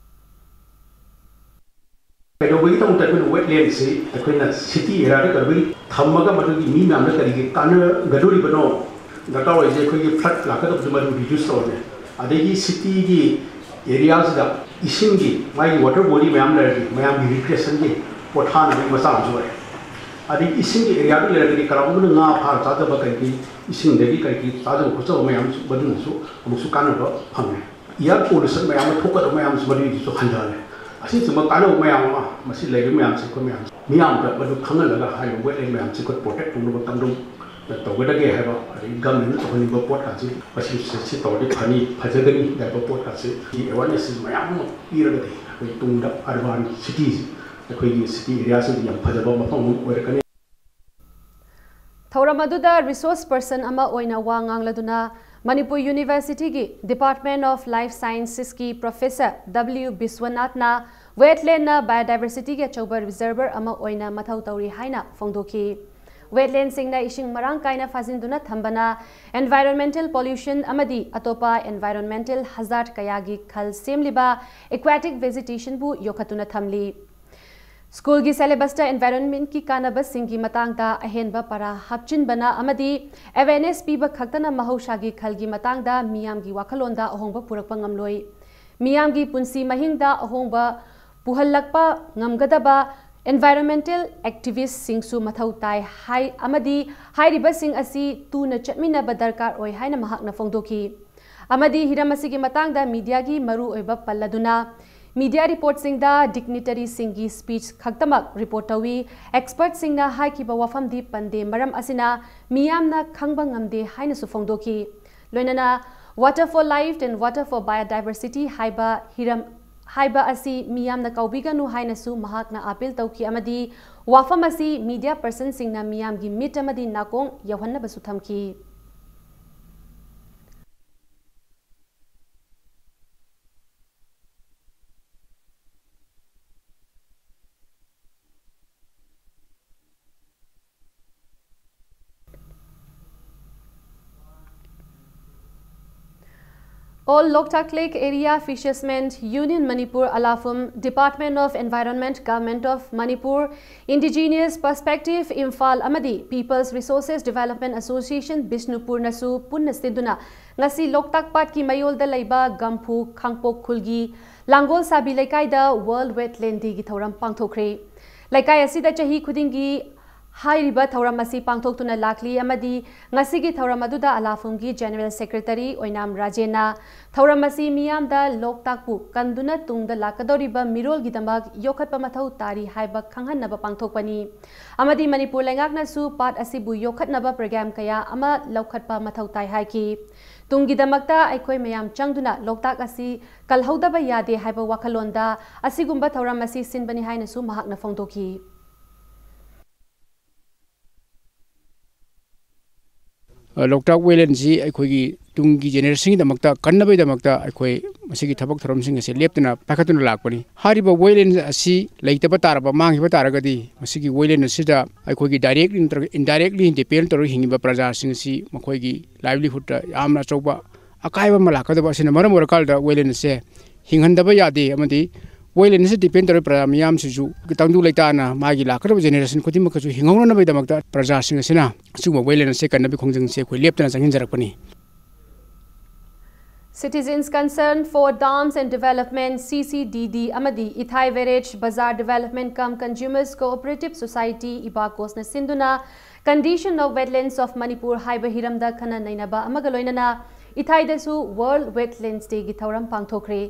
ꯀꯩꯗꯧꯕꯒꯤꯗꯃꯛꯇ ꯑꯩꯈꯣꯏꯅ wetland ꯁꯤ ꯑꯩꯈꯣꯏꯅ city area ꯗ ꯀꯩꯗꯧꯕꯒꯤ ꯊꯝꯃꯒ ꯃꯗꯨꯒꯤ ꯃꯤ ꯃꯌꯥꯝꯗ ꯀꯔꯤꯒꯤ ꯀꯥꯟꯅꯒꯗꯧꯔꯤꯕꯅꯣ? ꯗꯔꯀꯥꯔ ꯑꯣꯏꯔꯤꯁꯦ ꯑꯩꯈꯣꯏꯒꯤ flood ꯂꯥꯛꯀꯗꯕꯗꯨ ꯃꯗꯨ reduce ꯇꯧꯔꯅꯤ꯫ ꯑꯗꯒꯤ city ꯒꯤ area ꯁꯤꯗ ꯏꯁꯤꯡꯒꯤ ꯃꯥꯒꯤ water body ꯃꯌꯥꯝ ꯂꯩꯔꯗꯤ ꯃꯌꯥꯝꯒꯤ recreation ꯒꯤ ꯄꯣꯊꯥꯅꯕꯒꯤ ꯃꯆꯥꯛ ꯑꯃꯁꯨ ꯑꯣꯏꯔꯦ꯫ ꯑꯗꯒꯤ ꯏꯁꯤꯡꯒꯤ area ꯗꯨ ꯂꯩꯔꯒꯗꯤ ꯀꯅꯥꯒꯨꯝꯕꯅ ꯉꯥ ꯐꯥꯔ ꯆꯥꯖꯕ ꯀꯩꯒꯤ ꯏꯁꯤꯡꯗꯒꯤ ꯀꯩꯒꯤ ꯆꯥꯖꯕ ꯈꯣꯠꯆꯕ ꯃꯌꯥꯝꯁꯨ ꯃꯗꯨꯅꯁꯨ ꯑꯃꯨꯛꯁꯨ ꯀꯥꯟꯅꯕ ꯐꯪꯉꯦ꯫ Air pollution ꯃꯌꯥꯝ ꯑꯃ ꯊꯣꯛꯀꯗꯕ ꯃꯌꯥꯝꯁꯨ ꯃꯗꯨꯒꯤꯁꯨ ꯍꯟꯊꯍꯜꯂꯦ꯫ ꯑꯁꯤꯅꯆꯤꯡꯕ ꯀꯥꯟꯅꯕ ꯃꯌꯥꯝ ꯑꯃ ꯃꯁꯤ ꯂꯩꯔꯤꯕ ꯃꯌꯥꯝꯁꯦ ꯑꯩꯈꯣꯏ ꯃꯌꯥꯝ ꯃꯤꯌꯥꯝꯗ ꯃꯗꯨ ꯈꯪꯍꯜꯂꯒ ꯍꯥꯏꯔꯤꯕ wetland ꯃꯌꯥꯝꯁꯦ ꯑꯩꯈꯣꯏ protect ꯇꯧꯅꯕ ꯀꯝꯗꯧ ꯇꯧꯒꯗꯒꯦ ꯍꯥꯏꯕ, ꯑꯗꯒꯤ government ꯅ ꯇꯧꯍꯟꯅꯤꯡꯕ ꯄꯣꯠꯀꯥꯁꯤ ꯃꯁꯤ ꯁꯤ ꯇꯧꯔꯗꯤ ꯐꯅꯤ, ꯐꯖꯒꯅꯤ ꯍꯥꯏꯕ ꯄꯣꯠꯀꯥꯁꯤ awareness ꯁꯤ ꯃꯌꯥꯝ ꯑꯃ ꯄꯤꯔꯒꯗꯤ ꯑꯩꯈꯣꯏ ꯇꯨꯡꯗ urban city ꯑꯩꯈꯣꯏꯒꯤ city area ꯁꯤꯡꯗꯤ ꯌꯥꯝ ꯐꯖꯕ ꯃꯐꯝ ꯑꯃ ꯑꯣꯏꯔꯛꯀꯅꯤ꯫ ꯊꯧꯔꯝ ꯑꯗꯨꯗ resource person ꯑꯃ ꯑꯣꯏꯅ ꯋꯥ ꯉꯥꯡꯂꯗꯨꯅ Manipur University ꯒꯤ Department of Life Sciences ꯀꯤ Professor W ꯕꯤꯁ꯭ꯋꯅꯥꯊꯅ wetland ꯅ biodiversity ꯒꯤ ꯑꯆꯧꯕ reservoir ꯑꯃ ꯑꯣꯏꯅ ꯃꯊꯧ ꯇꯧꯔꯤ ꯍꯥꯏꯅ ꯐꯣꯡꯗꯣꯛꯈꯤ꯫ Wetland ꯁꯤꯡꯅ ꯏꯁꯤꯡ ꯃꯔꯥꯡ ꯀꯥꯏꯅ ꯐꯥꯖꯤꯟꯗꯨꯅ ꯊꯝꯕꯅ environmental pollution ꯑꯃꯗꯤ ꯑꯇꯣꯞꯄ environmental hazard ꯀꯌꯥꯒꯤ ꯈꯜ ꯁꯦꯝꯂꯤꯕ aquatic vegetation ꯕꯨ ꯌꯣꯛꯈꯠꯇꯨꯅ ꯊꯝꯂꯤ꯫ ꯁ꯭ꯀꯨꯜꯒꯤ ꯁꯦꯂꯦꯕꯁꯇ ꯏꯟꯚꯥꯏꯔꯣꯟꯃꯦꯟꯠꯀꯤ ꯀꯥꯟꯅꯕꯁꯤꯡꯒꯤ ꯃꯇꯥꯡꯗ ꯑꯍꯦꯟꯕ ꯄꯔꯥ ꯍꯥꯞꯆꯤꯟꯕꯅ ꯑꯃꯗꯤ ꯑꯦꯋꯦꯌꯔꯅꯦꯁ ꯄꯤꯕ ꯈꯛꯇꯅ ꯃꯍꯧꯁꯥꯒꯤ ꯈꯜꯒꯤ ꯃꯇꯥꯡꯗ ꯃꯤꯌꯥꯝꯒꯤ ꯋꯥꯈꯜꯂꯣꯟꯗ ꯑꯍꯣꯡꯕ ꯄꯨꯔꯛꯄ ꯉꯝꯂꯣꯏ꯫ ꯃꯤꯌꯥꯝꯒꯤ ꯄꯨꯟꯁꯤ ꯃꯍꯤꯡꯗ ꯑꯍꯣꯡꯕ ꯄꯨꯍꯜꯂꯛꯄ ꯉꯝꯒꯗꯕ ꯏꯟꯚꯥꯏꯔꯣꯟꯃꯦꯟꯇꯦꯜ ꯑꯦꯛꯇꯤꯚꯤꯁ꯭ꯠꯁꯤꯡꯁꯨ ꯃꯊꯧ ꯇꯥꯏ ꯍꯥꯏ ꯑꯃꯗꯤ ꯍꯥꯏꯔꯤꯕꯁꯤꯡ ꯑꯁꯤ ꯇꯨꯅ ꯆꯠꯃꯤꯟꯅꯕ ꯗꯔꯀꯥꯔ ꯑꯣꯏ ꯍꯥꯏꯅ ꯃꯍꯥꯛꯅ ꯐꯣꯡꯗꯣꯛꯈꯤ꯫ ꯑꯃꯗꯤ ꯍꯤꯔꯝ ꯑꯁꯤꯒꯤ ꯃꯇꯥꯡꯗ ꯃꯤꯗꯤꯌꯥꯒꯤ ꯃꯔꯨꯑꯣꯏꯕ ꯄꯜꯂꯗꯨꯅ, ꯃꯤꯗꯤꯌꯥ ꯔꯤꯄꯣꯔꯠꯁꯤꯡꯗ ꯗꯤꯒꯅꯤꯇꯔꯤꯁꯤꯡꯒꯤ ꯁ꯭ꯄꯤꯆ ꯈꯛꯇꯃꯛ ꯔꯤꯄꯣꯔꯠ ꯇꯧꯏ, ꯑꯦꯛꯁꯄꯔꯠꯁꯤꯡꯅ ꯍꯥꯏꯈꯤꯕ ꯋꯥꯐꯝꯗꯤ ꯄꯟꯗꯦ, ꯃꯔꯝ ꯑꯁꯤꯅ ꯃꯤꯌꯥꯝꯅ ꯈꯪꯕ ꯉꯝꯗꯦ ꯍꯥꯏꯅꯁꯨ ꯐꯣꯡꯗꯣꯛꯈꯤ꯫ ꯂꯣꯏꯅꯅ Water for Life and Water for Biodiversity ꯍꯥꯏꯕ ꯍꯤꯔꯝ ꯍꯥꯏꯕ ꯑꯁꯤ ꯃꯤꯌꯥꯝꯅ ꯀꯥꯎꯕꯤꯒꯅꯨ ꯍꯥꯏꯅꯁꯨ ꯃꯍꯥꯛꯅ ꯑꯥꯄꯤꯜ ꯇꯧꯈꯤ ꯑꯃꯗꯤ ꯋꯥꯐꯝ ꯑꯁꯤ ꯃꯤꯗꯤꯌꯥ ꯄꯔꯁꯟꯁꯤꯡꯅ ꯃꯤꯌꯥꯝꯒꯤ ꯃꯤꯠ ꯑꯃꯗꯤ ꯅꯥꯀꯣꯡ ꯌꯧꯍꯟꯅꯕꯁꯨ ꯊꯝꯈꯤ꯫ All Loktak Lake Area Fishermen Union Manipur, ꯑꯂꯥꯐꯨꯝ, Department of Environment, Government of Manipur, Indigenous Perspective, Imphal ꯑꯃꯗꯤ People's Resources Development Association, ꯕꯤꯁꯅꯨꯄꯨꯔꯅꯁꯨ ꯄꯨꯟꯅ ꯁꯤꯟꯗꯨꯅ ꯉꯁꯤ ꯂꯣꯛꯇꯥꯛ ꯄꯥꯠꯀꯤ ꯃꯌꯣꯜꯗ ꯂꯩꯕ ꯒꯝꯐꯨ ꯈꯥꯡꯄꯣꯛ ꯈꯨꯜꯒꯤ ꯂꯥꯡꯒꯣꯜ ꯁꯥꯕꯤ ꯂꯩꯀꯥꯏꯗ World Wetland Day ꯒꯤ ꯊꯧꯔꯝ ꯄꯥꯡꯊꯣꯛꯈ꯭ꯔꯦ꯫ ꯂꯩꯀꯥꯏ ꯑꯁꯤꯗ ꯆꯍꯤ ꯈꯨꯗꯤꯡꯒꯤ ꯍꯥꯏꯔꯤꯕ ꯊꯧꯔꯝ ꯑꯁꯤ ꯄꯥꯡꯊꯣꯛꯇꯨꯅ ꯂꯥꯛꯂꯤ ꯑꯃꯗꯤ ꯉꯁꯤꯒꯤ ꯊꯧꯔꯝ ꯑꯗꯨꯗ ꯑꯂꯥꯐꯨꯝꯒꯤ General Secretary ꯑꯣꯏꯅꯥꯝ ꯔꯥꯖꯦꯟꯅ ꯊꯧꯔꯝ ꯑꯁꯤ ꯃꯤꯌꯥꯝꯗ ꯂꯣꯛꯇꯥꯛꯄꯨ ꯀꯟꯗꯨꯅ ꯇꯨꯡꯗ ꯂꯥꯛꯀꯗꯧꯔꯤꯕ ꯃꯤꯔꯣꯜꯒꯤꯗꯃꯛ ꯌꯣꯛꯈꯠꯄ ꯃꯊꯧ ꯇꯥꯔꯤ ꯍꯥꯏꯕ ꯈꯪꯍꯟꯅꯕ ꯄꯥꯡꯊꯣꯛꯄꯅꯤ ꯑꯃꯗꯤ ꯃꯅꯤꯄꯨꯔ ꯂꯩꯉꯥꯛꯅꯁꯨ ꯄꯥꯠ ꯑꯁꯤꯕꯨ ꯌꯣꯛꯈꯠꯅꯕ ꯄ꯭ꯔꯣꯒ꯭ꯔꯥꯝ ꯀꯌꯥ ꯑꯃ ꯂꯧꯈꯠꯄ ꯃꯊꯧ ꯇꯥꯏ ꯍꯥꯏꯈꯤ꯫ ꯇꯨꯡꯒꯤꯗꯃꯛꯇ ꯑꯩꯈꯣꯏ ꯃꯌꯥꯝ ꯆꯪꯗꯨꯅ ꯂꯣꯛꯇꯥꯛ ꯑꯁꯤ ꯀꯜꯍꯧꯗꯕ ꯌꯥꯗꯦ ꯍꯥꯏꯕ ꯋꯥꯈꯜꯂꯣꯟꯗ ꯑꯁꯤꯒꯨꯝꯕ ꯊꯧꯔꯝ ꯑꯁꯤ ꯁꯤꯟꯕꯅꯤ ꯍꯥꯏꯅꯁꯨ ꯃꯍꯥꯛꯅ ꯐꯣꯡꯗꯣꯛꯈꯤ꯫ ꯑ, ꯂꯣꯛꯇꯥꯛ ꯋꯦꯠꯂꯦꯟꯁꯤ ꯑꯩꯈꯣꯏꯒꯤ ꯇꯨꯡꯒꯤ ꯖꯦꯅꯦꯔꯦꯁꯟꯒꯤꯗꯃꯛꯇ ꯀꯟꯅꯕꯒꯤꯗꯃꯛꯇ ꯑꯩꯈꯣꯏ ꯃꯁꯤꯒꯤ ꯊꯕꯛ ꯊꯧꯔꯝꯁꯤꯡ ꯑꯁꯤ ꯂꯦꯞꯇꯅ ꯄꯥꯏꯈꯠꯇꯨꯅ ꯂꯥꯛꯄꯅꯤ꯫ ꯍꯥꯏꯔꯤꯕ ꯋꯦꯠꯂꯦꯟ ꯑꯁꯤ ꯂꯩꯇꯕ ꯇꯥꯔꯕ, ꯃꯥꯡꯈꯤꯕ ꯇꯥꯔꯒꯗꯤ ꯃꯁꯤꯒꯤ ꯋꯦꯠꯂꯦꯟ ꯑꯁꯤꯗ ꯑꯩꯈꯣꯏꯒꯤ ꯗꯥꯏꯔꯦꯛꯂꯤ ꯅꯠꯇ꯭ꯔꯒ ꯏꯟꯗꯥꯏꯔꯦꯛꯂꯤ ꯗꯤꯄꯦꯟ ꯇꯧꯔꯒ ꯍꯤꯡꯉꯤꯕ ꯄ꯭ꯔꯖꯥꯁꯤꯡ ꯑꯁꯤ ꯃꯈꯣꯏꯒꯤ ꯂꯥꯏꯚꯂꯤꯍꯨꯗꯇ ꯌꯥꯝꯅ ꯑꯆꯧꯕ ꯑꯀꯥꯏꯕ ꯑꯃ ꯂꯥꯛꯀꯗꯕ ꯑꯁꯤꯅ ꯃꯔꯝ ꯑꯣꯏꯔꯀꯥꯟꯗ ꯋꯦꯠꯂꯦꯟ ꯑꯁꯦ ꯍꯤꯡꯍꯟꯗꯕ ꯌꯥꯗꯦ ꯑꯃꯗꯤ Wetland ꯑꯁꯤ depend ꯇꯧꯔꯤꯕ ꯄ꯭ꯔꯖꯥ ꯃꯤꯌꯥꯝꯁꯤꯁꯨ ꯇꯪꯗꯨ ꯂꯩꯇꯥꯅ ꯃꯥꯒꯤ ꯂꯥꯛꯀꯗꯕ generation ꯈꯨꯗꯤꯡꯃꯛꯀꯁꯨ ꯍꯤꯡꯍꯧꯅꯅꯕꯒꯤꯗꯃꯛꯇ ꯄ꯭ꯔꯖꯥꯁꯤꯡ ꯑꯁꯤꯅ ꯑꯁꯤꯒꯨꯝꯕ wetland ꯑꯁꯤ ꯀꯟꯅꯕꯒꯤ ꯈꯣꯡꯖꯪꯁꯦ ꯑꯩꯈꯣꯏ ꯂꯦꯞꯇꯅ ꯆꯪꯁꯤꯟꯖꯔꯛꯄꯅꯤ꯫ Citizens Concern for Dams and Development, C C D D, ꯑꯃꯗꯤ Ithai Village Bazar Development cum Consumers Cooperative Society, IBACOs, ꯅ ꯁꯤꯟꯗꯨꯅ Condition of Wetlands of Manipur ꯍꯥꯏꯕ ꯍꯤꯔꯝꯗ ꯈꯟꯅ ꯅꯩꯅꯕ ꯑꯃꯒ ꯂꯣꯏꯅꯅ ꯏꯊꯥꯏꯗꯁꯨ World Wetlands Day ꯒꯤ ꯊꯧꯔꯝ ꯄꯥꯡꯊꯣꯛꯈ꯭ꯔꯦ꯫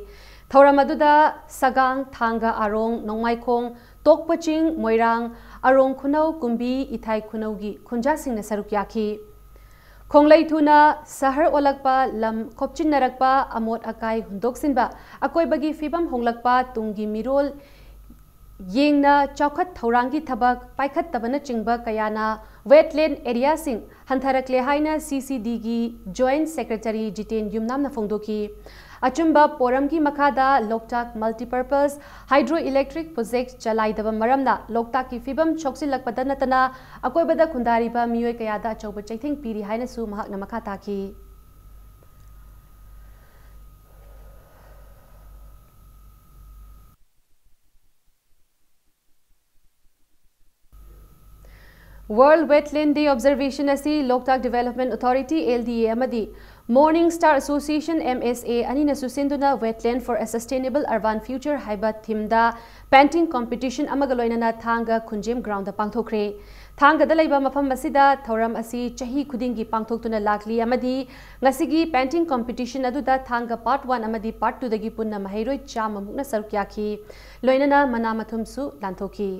ꯊꯧꯔꯝ ꯑꯗꯨꯗ ꯁꯒꯥꯡ, ꯊꯥꯡꯒ ꯑꯥꯔꯣꯡ, ꯅꯣꯡꯃꯥꯏꯈꯣꯡ, ꯇꯣꯛꯄ ꯆꯤꯡ, ꯃꯣꯏꯔꯥꯡ, ꯑꯥꯔꯣꯡ ꯈꯨꯅꯧ, ꯀꯨꯝꯕꯤ, ꯏꯊꯥꯏ ꯈꯨꯅꯧꯒꯤ ꯈꯨꯟꯖꯥꯁꯤꯡꯅ ꯁꯔꯨꯛ ꯌꯥꯈꯤ꯫ ꯈꯣꯡꯂꯩ ꯊꯨꯅ ꯁꯍꯔ ꯑꯣꯜꯂꯛꯄ, ꯂꯝ ꯈꯣꯞꯆꯤꯟꯅꯔꯛꯄ, ꯑꯃꯣꯠ ꯑꯀꯥꯏ ꯍꯨꯟꯗꯣꯛꯁꯤꯟꯕ, ꯑꯀꯣꯏꯕꯒꯤ ꯐꯤꯕꯝ ꯍꯣꯡꯂꯛꯄ, ꯇꯨꯡꯒꯤ ꯃꯤꯔꯣꯜ ꯌꯦꯡꯅ ꯆꯥꯎꯈꯠ ꯊꯧꯔꯥꯡꯒꯤ ꯊꯕꯛ ꯄꯥꯏꯈꯠꯇꯕꯅꯆꯤꯡꯕ ꯀꯌꯥꯅ wetland area ꯁꯤꯡ ꯍꯟꯊꯔꯛꯂꯦ ꯍꯥꯏꯅ C C D ꯒꯤ Joint Secretary ꯖꯤꯇꯦꯟ ꯌꯨꯝꯅꯥꯝꯅ ꯐꯣꯡꯗꯣꯛꯈꯤ꯫ ꯑꯆꯨꯝꯕ ꯄꯣꯔꯝꯒꯤ ꯃꯈꯥꯗ ꯂꯣꯛꯇꯥꯛ Multipurpose Hydroelectric Project ꯆꯂꯥꯏꯗꯕ ꯃꯔꯝꯅ ꯂꯣꯛꯇꯥꯛꯀꯤ ꯐꯤꯕꯝ ꯁꯣꯛꯆꯤꯜꯂꯛꯄꯗ ꯅꯠꯇꯅ ꯑꯀꯣꯏꯕꯗ ꯈꯨꯟꯗꯥꯔꯤꯕ ꯃꯤꯑꯣꯏ ꯀꯌꯥꯗ ꯑꯆꯧꯕ ꯆꯩꯊꯦꯡ ꯄꯤꯔꯤ ꯍꯥꯏꯅꯁꯨ ꯃꯍꯥꯛꯅ ꯃꯈꯥ ꯇꯥꯈꯤ꯫ World Wetland Day Observation ꯑꯁꯤ Loktak Development Authority, L D A, ꯑꯃꯗꯤ Morning Star Association, M S A, ꯑꯅꯤꯅꯁꯨ ꯁꯤꯟꯗꯨꯅ Wetland for a Sustainable Urban Future ꯍꯥꯏꯕ theme ꯗ painting competition ꯑꯃꯒ ꯂꯣꯏꯅꯅ ꯊꯥꯡꯒ ꯈꯨꯟꯖꯦꯝ ground ꯗ ꯄꯥꯡꯊꯣꯛꯈ꯭ꯔꯦ꯫ ꯊꯥꯡꯒꯗ ꯂꯩꯕ ꯃꯐꯝ ꯑꯁꯤꯗ ꯊꯧꯔꯝ ꯑꯁꯤ ꯆꯍꯤ ꯈꯨꯗꯤꯡꯒꯤ ꯄꯥꯡꯊꯣꯛꯇꯨꯅ ꯂꯥꯛꯂꯤ ꯑꯃꯗꯤ ꯉꯁꯤꯒꯤ painting competition ꯑꯗꯨꯗ ꯊꯥꯡꯒ part one ꯑꯃꯗꯤ part two ꯗꯒꯤ ꯄꯨꯟꯅ ꯃꯍꯩꯔꯣꯏ ꯆꯥꯝꯃ ꯃꯨꯛꯅ ꯁꯔꯨꯛ ꯌꯥꯈꯤ꯫ ꯂꯣꯏꯅꯅ ꯃꯅꯥ ꯃꯊꯨꯝꯁꯨ ꯂꯥꯟꯊꯣꯛꯈꯤ꯫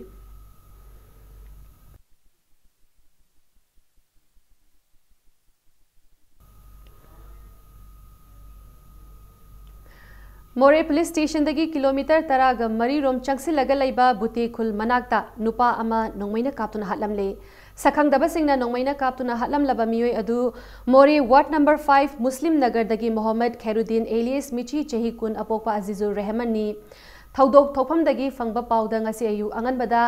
ꯃꯣꯔꯦ police station ꯗꯒꯤ kilometre ꯇꯔꯥꯒ ꯃꯔꯤ ꯔꯣꯝ ꯆꯪꯁꯤꯜꯂꯒ ꯂꯩꯕ ꯕꯨꯇꯦ ꯈꯨꯜ ꯃꯅꯥꯛꯇ ꯅꯨꯄꯥ ꯑꯃ ꯅꯣꯡꯃꯩꯅ ꯀꯥꯞꯇꯨꯅ ꯍꯥꯠꯂꯝꯂꯦ꯫ ꯁꯛꯈꯪꯗꯕꯁꯤꯡꯅ ꯅꯣꯡꯃꯩꯅ ꯀꯥꯞꯇꯨꯅ ꯍꯥꯠꯂꯝꯂꯕ ꯃꯤꯑꯣꯏ ꯑꯗꯨ ꯃꯣꯔꯦ ward number five ꯃꯨꯁꯂꯤꯝ ꯅꯒꯔꯗꯒꯤ ꯃꯣꯍꯝꯃꯗ ꯈꯦꯔꯨꯗꯤꯟ alias ꯃꯤꯆꯤ, ꯆꯍꯤ ꯀꯨꯟ, ꯑꯄꯣꯛꯄ ꯑꯖꯤꯖꯨꯔ ꯔꯦꯍꯃꯟꯅꯤ꯫ ꯊꯧꯗꯣꯛ ꯊꯣꯛꯐꯝꯗꯒꯤ ꯐꯪꯕ ꯄꯥꯎꯗ ꯉꯁꯤ ꯑꯌꯨꯛ ꯑꯉꯟꯕꯗ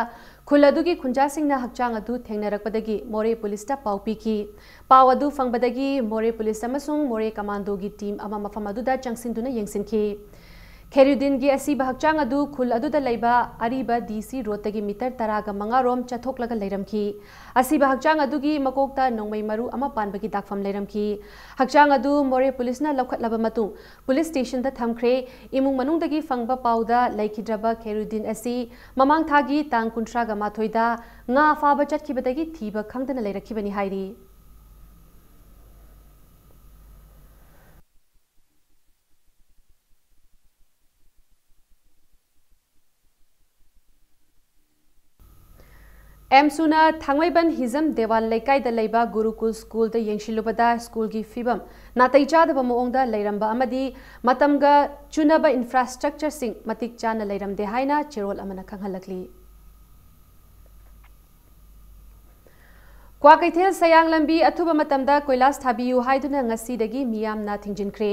ꯈꯨꯜ ꯑꯗꯨꯒꯤ ꯈꯨꯟꯖꯥꯁꯤꯡꯅ ꯍꯛꯆꯥꯡ ꯑꯗꯨ ꯊꯦꯡꯅꯔꯛꯄꯗꯒꯤ ꯃꯣꯔꯦ police ꯇ ꯄꯥꯎ ꯄꯤꯈꯤ꯫ ꯄꯥꯎ ꯑꯗꯨ ꯐꯪꯕꯗꯒꯤ ꯃꯣꯔꯦ police ꯑꯃꯁꯨꯡ ꯃꯣꯔꯦ commando ꯒꯤ team ꯑꯃ ꯃꯐꯝ ꯑꯗꯨꯗ ꯆꯪꯁꯤꯟꯗꯨꯅ ꯌꯦꯡꯁꯤꯟꯈꯤ꯫ ꯈꯦꯔꯨꯗꯤꯟꯒꯤ ꯑꯁꯤꯕ ꯍꯛꯆꯥꯡ ꯑꯗꯨ ꯈꯨꯜ ꯑꯗꯨꯗ ꯂꯩꯕ ꯑꯔꯤꯕ ꯗꯤ ꯁꯤ ꯔꯣꯗꯇꯒꯤ ꯃꯤꯇꯔ ꯇꯔꯥꯒ ꯃꯉꯥ ꯔꯣꯝ ꯆꯠꯊꯣꯛꯂꯒ ꯂꯩꯔꯝꯈꯤ꯫ ꯑꯁꯤꯕ ꯍꯛꯆꯥꯡ ꯑꯗꯨꯒꯤ ꯃꯀꯣꯛꯇ ꯅꯣꯡꯃꯩ ꯃꯔꯨ ꯑꯃ ꯄꯥꯟꯕꯒꯤ ꯗꯥꯛꯐꯝ ꯂꯩꯔꯝꯈꯤ꯫ ꯍꯛꯆꯥꯡ ꯑꯗꯨ ꯃꯣꯔꯦ ꯄꯨꯂꯤꯁꯅ ꯂꯧꯈꯠꯂꯕ ꯃꯇꯨꯡ ꯄꯨꯂꯤꯁ ꯁ꯭ꯇꯦꯁꯟꯗ ꯊꯝꯈ꯭ꯔꯦ꯫ ꯏꯃꯨꯡ ꯃꯅꯨꯡꯗꯒꯤ ꯐꯪꯕ ꯄꯥꯎꯗ ꯂꯩꯈꯤꯗ꯭ꯔꯕ ꯈꯦꯔꯨꯗꯤꯟ ꯑꯁꯤ ꯃꯃꯥꯡ ꯊꯥꯒꯤ ꯇꯥꯡ ꯀꯨꯟꯊ꯭ꯔꯥꯒ ꯃꯥꯊꯣꯏꯗ ꯉꯥ ꯐꯥꯕ ꯆꯠꯈꯤꯕꯗꯒꯤ ꯊꯤꯕ ꯈꯪꯗꯅ ꯂꯩꯔꯛꯈꯤꯕꯅꯤ ꯍꯥꯏꯔꯤ꯫ ꯑꯦꯝꯁꯨꯅ ꯊꯥꯡꯃꯩꯕꯟ ꯍꯤꯖꯝ ꯗꯦꯋꯥꯟ ꯂꯩꯀꯥꯏꯗ ꯂꯩꯕ ꯒꯨꯔꯨꯀꯨꯜ ꯁ꯭ꯀꯨꯜꯗ ꯌꯦꯡꯁꯤꯜꯂꯨꯕꯗ ꯁ꯭ꯀꯨꯜꯒꯤ ꯐꯤꯕꯝ ꯅꯥꯇꯩ ꯆꯥꯗꯕ ꯃꯑꯣꯡꯗ ꯂꯩꯔꯝꯕ ꯑꯃꯗꯤ ꯃꯇꯝꯒ ꯆꯨꯅꯕ ꯏꯟꯐ꯭ꯔꯥꯁ꯭ꯇ꯭ꯔꯛꯆꯔꯁꯤꯡ ꯃꯇꯤꯛ ꯆꯥꯅ ꯂꯩꯔꯝꯗꯦ ꯍꯥꯏꯅ ꯆꯦꯔꯣꯜ ꯑꯃꯅ ꯈꯪꯍꯜꯂꯛꯂꯤ꯫ ꯀ꯭ꯋꯥꯀꯩꯊꯦꯜ ꯁꯌꯥꯡ ꯂꯝꯕꯤ ꯑꯊꯨꯕ ꯃꯇꯝꯗ ꯀꯣꯏꯂꯥꯁ ꯊꯥꯕꯤꯌꯨ ꯍꯥꯏꯗꯨꯅ ꯉꯁꯤꯗꯒꯤ ꯃꯤꯌꯥꯝꯅ ꯊꯤꯡꯖꯤꯟꯈ꯭ꯔꯦ꯫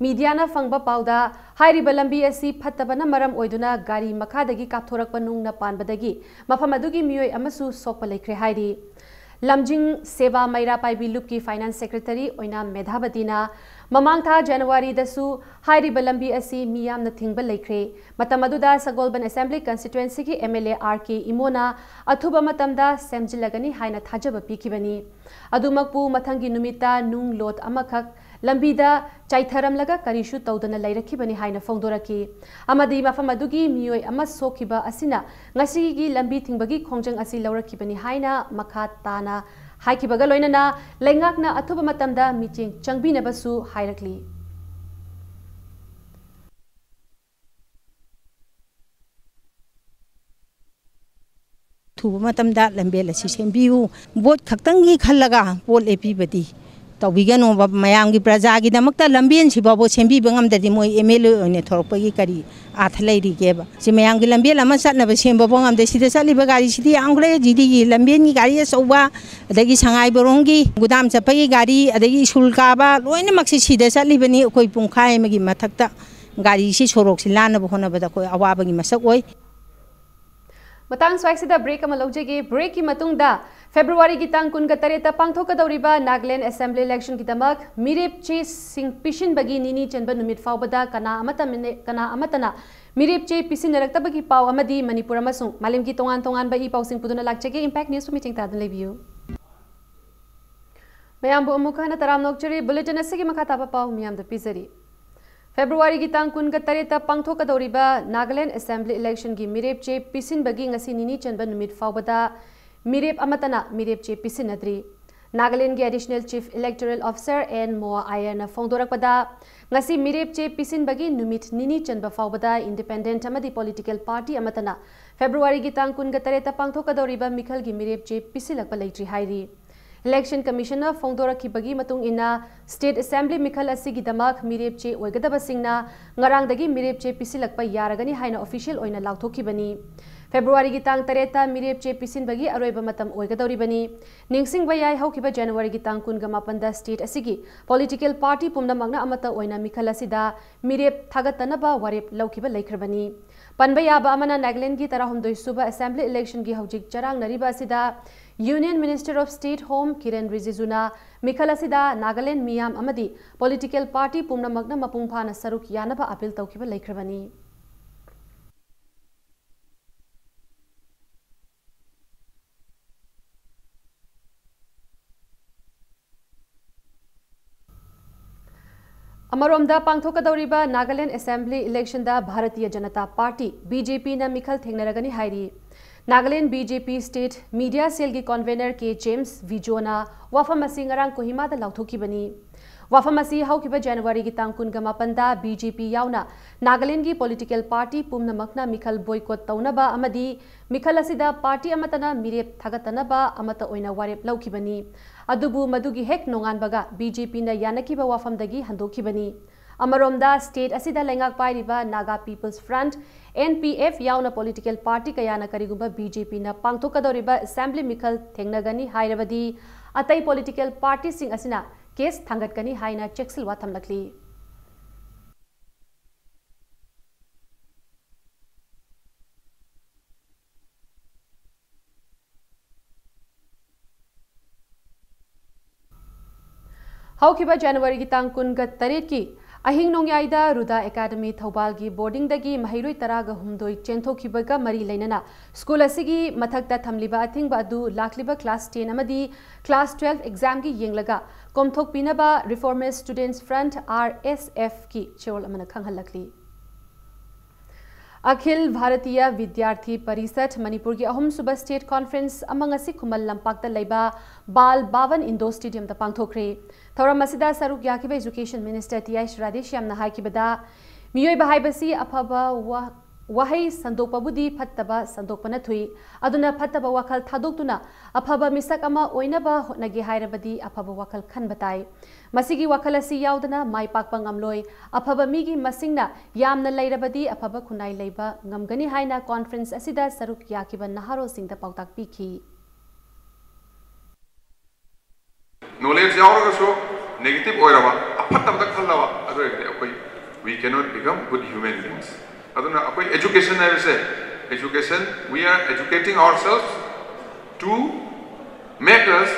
ꯃꯤꯗꯤꯌꯥꯅ ꯐꯪꯕ ꯄꯥꯎꯗ, ꯍꯥꯏꯔꯤꯕ ꯂꯝꯕꯤ ꯑꯁꯤ ꯐꯠꯇꯕꯅ ꯃꯔꯝ ꯑꯣꯏꯗꯨꯅ ꯒꯥꯔꯤ ꯃꯈꯥꯗꯒꯤ ꯀꯥꯞꯊꯣꯔꯛꯄ ꯅꯨꯡꯅ ꯄꯥꯟꯕꯗꯒꯤ ꯃꯐꯝ ꯑꯗꯨꯒꯤ ꯃꯤꯑꯣꯏ ꯑꯃꯁꯨ ꯁꯣꯛꯄ ꯂꯩꯈ꯭ꯔꯦ ꯍꯥꯏꯔꯤ꯫ ꯂꯝꯖꯤꯡ ꯁꯦꯕꯥ ꯃꯩꯔꯥ ꯄꯥꯏꯕꯤ ꯂꯨꯞꯀꯤ ꯐꯥꯏꯅꯥꯟꯁ ꯁꯦꯀ꯭ꯔꯦꯇꯔꯤ ꯑꯣꯏꯅꯥꯝ ꯃꯦꯙꯥꯕꯇꯤꯅ ꯃꯃꯥꯡ ꯊꯥ ꯖꯅꯋꯥꯔꯤꯗꯁꯨ ꯍꯥꯏꯔꯤꯕ ꯂꯝꯕꯤ ꯑꯁꯤ ꯃꯤ ꯌꯥꯝꯅ ꯊꯤꯡꯕ ꯂꯩꯈ꯭ꯔꯦ꯫ ꯃꯇꯝ ꯑꯗꯨꯗ ꯁꯒꯣꯜꯕꯟ ꯑꯦꯁꯦꯝꯕ꯭ꯂꯤ ꯀꯟꯁꯇꯤꯇ꯭ꯋꯦꯟꯁꯤꯒꯤ M L A R K ꯏꯃꯣꯅ ꯑꯊꯨꯕ ꯃꯇꯝꯗ ꯁꯦꯝꯖꯤꯜꯂꯒꯅꯤ ꯍꯥꯏꯅ ꯊꯥꯖꯕ ꯄꯤꯈꯤꯕꯅꯤ꯫ ꯑꯗꯨꯃꯛꯄꯨ ꯃꯊꯪꯒꯤ ꯅꯨꯃꯤꯠꯇ ꯅꯨꯡ ꯂꯣꯗ ꯑꯃꯈꯛ ꯂꯝꯕꯤꯗ ꯆꯥꯏꯊꯔꯝꯂꯒ ꯀꯔꯤꯁꯨ ꯇꯧꯗꯅ ꯂꯩꯔꯛꯈꯤꯕꯅꯤ ꯍꯥꯏꯅ ꯐꯣꯡꯗꯣꯔꯛꯈꯤ꯫ ꯑꯃꯗꯤ ꯃꯐꯝ ꯑꯗꯨꯒꯤ ꯃꯤꯑꯣꯏ ꯑꯃ ꯁꯣꯛꯈꯤꯕ ꯑꯁꯤꯅ ꯉꯁꯤꯒꯤ ꯂꯝꯕꯤ ꯊꯤꯡꯕꯒꯤ ꯈꯣꯡꯖꯪ ꯑꯁꯤ ꯂꯧꯔꯛꯈꯤꯕꯅꯤ ꯍꯥꯏꯅ ꯃꯈꯥ ꯇꯥꯅ ꯍꯥꯏꯈꯤꯕꯒ ꯂꯣꯏꯅꯅ ꯂꯩꯉꯥꯛꯅ ꯑꯊꯨꯕ ꯃꯇꯝꯗ ꯃꯤꯠꯌꯦꯡ ꯆꯪꯕꯤꯅꯕꯁꯨ ꯍꯥꯏꯔꯛꯂꯤ꯫ ꯊꯨꯕ ꯃꯇꯝꯗ ꯂꯝꯕꯦꯜ ꯑꯁꯤ ꯁꯦꯝꯕꯤꯌꯨ꯫ ꯚꯣꯠ ꯈꯛꯇꯪꯒꯤ ꯈꯜꯂꯒ ꯄꯣꯠ ꯂꯦꯞꯄꯤꯕꯗꯤ ꯇꯧꯕꯤꯒꯅꯣꯕ꯫ ꯃꯌꯥꯝꯒꯤ ꯄ꯭ꯔꯖꯥꯒꯤꯗꯃꯛꯇ ꯂꯝꯕꯦꯟꯁꯤ ꯐꯥꯎꯕ ꯁꯦꯝꯕꯤꯕ ꯉꯝꯗ꯭ꯔꯗꯤ ꯃꯣꯏ ꯑꯦꯝ ꯑꯦꯜ ꯑꯦ ꯑꯣꯏꯅ ꯊꯣꯔꯛꯄꯒꯤ ꯀꯔꯤ ꯑꯥꯔꯊ ꯂꯩꯔꯤꯒꯦꯕ? ꯁꯤ ꯃꯌꯥꯝꯒꯤ ꯂꯝꯕꯦꯜ ꯑꯃ ꯆꯠꯅꯕ ꯁꯦꯝꯕ ꯐꯥꯎ ꯉꯝꯗꯦ꯫ ꯁꯤꯗ ꯆꯠꯂꯤꯕ ꯒꯥꯔꯤꯁꯤꯗꯤ ꯌꯥꯝꯈ꯭ꯔꯦ꯫ ꯖꯤꯗꯤꯒꯤ ꯂꯝꯕꯦꯟꯒꯤ ꯒꯥꯔꯤ ꯑꯆꯧꯕ, ꯑꯗꯒꯤ ꯁꯉꯥꯏ ꯕꯣꯔꯣꯡꯒꯤ ꯒꯨꯗꯥꯝ ꯆꯠꯄꯒꯤ ꯒꯥꯔꯤ, ꯑꯗꯒꯤ ꯁ꯭ꯀꯨꯜ ꯀꯥꯕ, ꯂꯣꯏꯅꯃꯛꯁꯤ ꯁꯤꯗ ꯆꯠꯂꯤꯕꯅꯤ꯫ ꯑꯩꯈꯣꯏ ꯄꯨꯡꯈꯥꯏ ꯑꯃꯒꯤ ꯃꯊꯛꯇ ꯒꯥꯔꯤꯁꯤ ꯁꯣꯔꯣꯛꯁꯤ ꯂꯥꯟꯅꯕ ꯍꯣꯠꯅꯕꯗ ꯑꯩꯈꯣꯏ ꯑꯋꯥꯕꯒꯤ ꯃꯁꯛ ꯑꯣꯏ꯫ ꯃꯇꯥꯡ ꯁ꯭ꯋꯥꯏꯁꯤꯗ break ꯑꯃ ꯂꯧꯖꯒꯦ꯫ Breakꯀꯤ ꯃꯇꯨꯡꯗ Februaryꯒꯤ ꯇꯥꯡ ꯀꯨꯟꯒ ꯇꯔꯦꯠꯇ ꯄꯥꯡꯊꯣꯛꯀꯗꯧꯔꯤꯕ Nagaland Assembly electionꯒꯤꯗꯃꯛ ꯃꯤꯔꯦꯞ ꯆꯦꯁꯤꯡ ꯄꯤꯁꯤꯟꯕꯒꯤ ꯅꯤꯅꯤ ꯆꯟꯕ ꯅꯨꯃꯤꯠ ꯐꯥꯎꯕꯗ ꯀꯅꯥ ꯑꯃꯠꯇ ꯃꯤꯅꯦ-, ꯀꯅꯥ ꯑꯃꯠꯇꯅ ꯃꯤꯔꯦꯞ ꯆꯦ ꯄꯤꯁꯤꯟꯅꯔꯛꯇꯕꯒꯤ ꯄꯥꯎ ꯑꯃꯗꯤ ꯃꯅꯤꯄꯨꯔ ꯑꯃꯁꯨꯡ ꯃꯥꯂꯦꯝꯒꯤ ꯇꯣꯉꯥꯟ ꯇꯣꯉꯥꯟꯕ ꯏ ꯄꯥꯎꯁꯤꯡ ꯄꯨꯗꯨꯅ ꯂꯥꯛꯆꯒꯦ꯫ Impact Newsꯄꯨ ꯃꯤꯠꯌꯦꯡ ꯇꯥꯗꯨꯅ ꯂꯩꯕꯤꯌꯨ꯫ ꯃꯌꯥꯝꯕꯨ ꯑꯃꯨꯛ ꯍꯟꯅ ꯇꯔꯥꯝꯅ ꯑꯣꯛꯆꯔꯤ꯫ Bulletin ꯑꯁꯤꯒꯤ ꯃꯈꯥ ꯇꯥꯕ ꯄꯥꯎ ꯃꯤꯌꯥꯝꯗ ꯄꯤꯖꯔꯤ꯫ Februaryꯒꯤ ꯇꯥꯡ ꯀꯨꯟꯒ ꯇꯔꯦꯠꯇ ꯄꯥꯡꯊꯣꯛꯀꯗꯧꯔꯤꯕ Nagaland Assembly electionꯒꯤ ꯃꯤꯔꯦꯞ ꯆꯦ ꯄꯤꯁꯤꯟꯕꯒꯤ ꯉꯁꯤ ꯅꯤꯅꯤ ꯆꯟꯕ ꯅꯨꯃꯤꯠ ꯐꯥꯎꯕꯗ ꯃꯤꯔꯦꯞ ꯑꯃꯠꯇꯅ ꯃꯤꯔꯦꯞ ꯆꯦ ꯄꯤꯁꯤꯟꯅꯗ꯭ꯔꯤ꯫ Nagalandꯒꯤ Additional Chief Electoral Officer N ꯃꯣ ꯑꯥꯌꯔꯅ ꯐꯣꯡꯗꯣꯔꯛꯄꯗ, ꯉꯁꯤ ꯃꯤꯔꯦꯞ ꯆꯦ ꯄꯤꯁꯤꯟꯕꯒꯤ ꯅꯨꯃꯤꯠ ꯅꯤꯅꯤ ꯆꯟꯕ ꯐꯥꯎꯕꯗ independent ꯑꯃꯗꯤ political party ꯑꯃꯠꯇꯅ Februaryꯒꯤ ꯇꯥꯡ ꯀꯨꯟꯒ ꯇꯔꯦꯠꯇ ꯄꯥꯡꯊꯣꯛꯀꯗꯧꯔꯤꯕ ꯃꯤꯈꯜꯒꯤ ꯃꯤꯔꯦꯞ ꯆꯦ ꯄꯤꯁꯤꯜꯂꯛꯄ ꯂꯩꯇ꯭ꯔꯤ ꯍꯥꯏꯔꯤ꯫ Election Commissionꯅ ꯐꯣꯡꯗꯣꯔꯛꯈꯤꯕꯒꯤ ꯃꯇꯨꯡ ꯏꯟꯅ, State Assembly ꯃꯤꯈꯜ ꯑꯁꯤꯒꯤꯗꯃꯛ ꯃꯤꯔꯦꯞ ꯆꯦ ꯑꯣꯏꯒꯗꯕꯁꯤꯡꯅ ꯉꯔꯥꯡꯗꯒꯤ ꯃꯤꯔꯦꯞ ꯆꯦ ꯄꯤꯁꯤꯜꯂꯛꯄ ꯌꯥꯔꯒꯅꯤ ꯍꯥꯏꯅ official ꯑꯣꯏꯅ ꯂꯥꯎꯊꯣꯛꯈꯤꯕꯅꯤ꯫ Februaryꯒꯤ ꯇꯥꯡ ꯇꯔꯦꯠꯇ ꯃꯤꯔꯦꯞ ꯆꯦ ꯄꯤꯁꯤꯟꯕꯒꯤ ꯑꯔꯣꯏꯕ ꯃꯇꯝ ꯑꯣꯏꯒꯗꯧꯔꯤꯕꯅꯤ꯫ ꯅꯤꯡꯁꯤꯡꯕ ꯌꯥꯏ, ꯍꯧꯈꯤꯕ Januaryꯒꯤ ꯇꯥꯡ ꯀꯨꯟꯒ ꯃꯥꯄꯟꯗ state ꯑꯁꯤꯒꯤ political party ꯄꯨꯝꯅꯃꯛꯅ ꯑꯃꯠꯇ ꯑꯣꯏꯅ ꯃꯤꯈꯜ ꯑꯁꯤꯗ ꯃꯤꯔꯦꯞ ꯊꯥꯒꯠꯇꯅꯕ ꯋꯥꯔꯦꯞ ꯂꯧꯈꯤꯕ ꯂꯩꯈ꯭ꯔꯕꯅꯤ꯫ ꯄꯟꯕ ꯌꯥꯕ ꯑꯃꯅ, Nagalandꯒꯤ ꯇꯔꯥꯍꯨꯝꯗꯣꯏ ꯁꯨꯕ Assembly electionꯒꯤ ꯍꯧꯖꯤꯛ ꯆꯔꯥꯡꯅꯔꯤꯕ ꯑꯁꯤꯗ Union Minister of State Home Kiren Rijijuna ꯃꯤꯈꯜ ꯑꯁꯤꯗ Nagaland ꯃꯤꯌꯥꯝ ꯑꯃꯗꯤ political party ꯄꯨꯝꯅꯃꯛꯅ ꯃꯄꯨꯡ ꯐꯥꯅ ꯁꯔꯨꯛ ꯌꯥꯅꯕ appeal ꯇꯧꯈꯤꯕ ꯂꯩꯈ꯭ꯔꯕꯅꯤ꯫ ꯑꯃꯔꯣꯝꯗ, ꯄꯥꯡꯊꯣꯛꯀꯗꯧꯔꯤꯕ Nagaland Assembly electionꯗ Bharatiya Janata Party, BJPꯅ ꯃꯤꯈꯜ ꯊꯦꯡꯅꯔꯒꯅꯤ ꯍꯥꯏꯔꯤ꯫ Nagaland BJP State Media Cellꯒꯤ convener ꯀꯦ ꯖꯦꯝꯁ ꯚꯤꯖꯣꯅ ꯋꯥꯐꯝ ꯑꯁꯤ ꯉꯔꯥꯡ ꯀꯣꯍꯤꯃꯥꯗ ꯂꯥꯎꯊꯣꯛꯈꯤꯕꯅꯤ꯫ ꯋꯥꯐꯝ ꯑꯁꯤ ꯍꯧꯈꯤꯕ Januaryꯒꯤ ꯇꯥꯡ ꯀꯨꯟꯒ ꯃꯥꯄꯟꯗ BJP ꯌꯥꯎꯅ Nagalandꯒꯤ political party ꯄꯨꯝꯅꯃꯛꯅ ꯃꯤꯈꯜ boycott ꯇꯧꯅꯕ ꯑꯃꯗꯤ ꯃꯤꯈꯜ ꯑꯁꯤꯗ party ꯑꯃꯠꯇꯅ ꯃꯤꯔꯦꯞ ꯊꯥꯒꯠꯇꯅꯕ ꯑꯃꯠꯇ ꯑꯣꯏꯅ ꯋꯥꯔꯦꯞ ꯂꯧꯈꯤꯕꯅꯤ꯫ ꯑꯗꯨꯕꯨ ꯃꯗꯨꯒꯤ ꯍꯦꯛ ꯅꯣꯡꯉꯥꯟꯕꯒ BJPꯅ ꯌꯥꯅꯈꯤꯕ ꯋꯥꯐꯝꯗꯒꯤ ꯍꯟꯗꯣꯛꯈꯤꯕꯅꯤ꯫ ꯑꯃꯔꯣꯝꯗ, state ꯑꯁꯤꯗ ꯂꯩꯉꯥꯛ ꯄꯥꯏꯔꯤꯕ Naga People's Front, NPF ꯌꯥꯎꯅ political party ꯀꯌꯥꯅ ꯀꯔꯤꯒꯨꯝꯕ BJPꯅ ꯄꯥꯡꯊꯣꯛꯀꯗꯧꯔꯤꯕ Assembly ꯃꯤꯈꯜ ꯊꯦꯡꯅꯒꯅꯤ ꯍꯥꯏꯔꯕꯗꯤ, ꯑꯇꯩ political partyꯁꯤꯡ ꯑꯁꯤꯅ case ꯊꯥꯡꯒꯠꯀꯅꯤ ꯍꯥꯏꯅ ꯆꯦꯛꯁꯤꯜꯋꯥ ꯊꯝꯂꯛꯂꯤ꯫ ꯍꯧꯈꯤꯕ ꯖꯅꯋꯥꯔꯤꯒꯤ ꯇꯥꯡ ꯀꯨꯟꯒ ꯇꯔꯦꯠꯀꯤ ꯑꯍꯤꯡ ꯅꯣꯡꯌꯥꯏꯗ ꯔꯨꯗꯥ ꯑꯦꯀꯥꯗꯃꯤ ꯊꯧꯕꯥꯜꯒꯤ ꯕꯣꯔꯗꯤꯡꯗꯒꯤ ꯃꯍꯩꯔꯣꯏ ꯇꯔꯥꯒ ꯍꯨꯝꯗꯣꯏ ꯆꯦꯟꯊꯣꯛꯈꯤꯕꯒ ꯃꯔꯤ ꯂꯩꯅꯅ ꯁ꯭ꯀꯨꯜ ꯑꯁꯤꯒꯤ ꯃꯊꯛꯇ ꯊꯝꯂꯤꯕ ꯑꯊꯤꯡꯕ ꯑꯗꯨ ꯂꯥꯛꯂꯤꯕ class ten ꯑꯃꯗꯤ class twelve examꯒꯤ ꯌꯦꯡꯂꯒ ꯀꯣꯝꯊꯣꯛꯄꯤꯅꯕ Reformist Students Front, R S F ꯀꯤ ꯆꯦꯔꯣꯜ ꯑꯃꯅ ꯈꯪꯍꯜꯂꯛꯂꯤ꯫ ꯑꯈꯤꯜ ꯚꯥꯔꯇꯤꯌ ꯚꯤꯗ꯭ꯌꯥꯔꯊꯤ ꯄꯔꯤꯁꯠ ꯃꯅꯤꯄꯨꯔꯒꯤ ꯑꯍꯨꯝꯁꯨꯕ state conference ꯑꯃ ꯉꯁꯤ ꯈꯨꯃꯟ ꯂꯝꯄꯥꯛꯇ ꯂꯩꯕ ꯕꯥꯜ ꯚꯥꯋꯟ indoor stadiumꯗ ꯄꯥꯡꯊꯣꯛꯈ꯭ꯔꯦ꯫ ꯊꯧꯔꯝ ꯑꯁꯤꯗ ꯁꯔꯨꯛ ꯌꯥꯈꯤꯕ Education Minister T H ꯔꯥꯙꯦꯁ꯭ꯌꯥꯝꯅ ꯍꯥꯏꯈꯤꯕꯗ, ꯃꯤꯑꯣꯏꯕ ꯍꯥꯏꯕꯁꯤ ꯑꯐꯕ ꯋꯥ-, ꯋꯥꯍꯩ ꯁꯟꯗꯣꯛꯄꯕꯨꯗꯤ ꯐꯠꯇꯕ ꯁꯟꯗꯣꯛꯄꯅ ꯊꯨꯏ꯫ ꯑꯗꯨꯅ ꯐꯠꯇꯕ ꯋꯥꯈꯜ ꯊꯥꯗꯣꯛꯇꯨꯅ ꯑꯐꯕ ꯃꯤꯁꯛ ꯑꯃ ꯑꯣꯏꯅꯕ ꯍꯣꯠꯅꯒꯦ ꯍꯥꯏꯔꯕꯗꯤ ꯑꯐꯕ ꯋꯥꯈꯜ ꯈꯟꯕ ꯇꯥꯏ꯫ ꯃꯁꯤꯒꯤ ꯋꯥꯈꯜ ꯑꯁꯤ ꯌꯥꯎꯗꯅ ꯃꯥꯏ ꯄꯥꯛꯄ ꯉꯝꯂꯣꯏ꯫ ꯑꯐꯕ ꯃꯤꯒꯤ ꯃꯁꯤꯡꯅ ꯌꯥꯝꯅ ꯂꯩꯔꯕꯗꯤ ꯑꯐꯕ ꯈꯨꯟꯅꯥꯏ ꯂꯩꯕ ꯉꯝꯒꯅꯤ ꯍꯥꯏꯅ conference ꯑꯁꯤꯗ ꯁꯔꯨꯛ ꯌꯥꯈꯤꯕ ꯅꯍꯥꯔꯣꯜꯁꯤꯡꯗ ꯄꯥꯎꯇꯥꯛ ꯄꯤꯈꯤ꯫ Knowledge ꯌꯥꯎꯔꯒꯁꯨ negative ꯑꯣꯏꯔꯕ, ꯑꯐꯠꯇꯕꯗ ꯈꯜꯂꯕ, ꯑꯗꯨ ꯑꯣꯏꯔꯒꯗꯤ ꯑꯩꯈꯣꯏ we cannot become good human beings. ꯑꯗꯨꯅ ꯑꯩꯈꯣꯏ education ꯍꯥꯏꯕꯁꯦ, education, we are educating ourselves to make us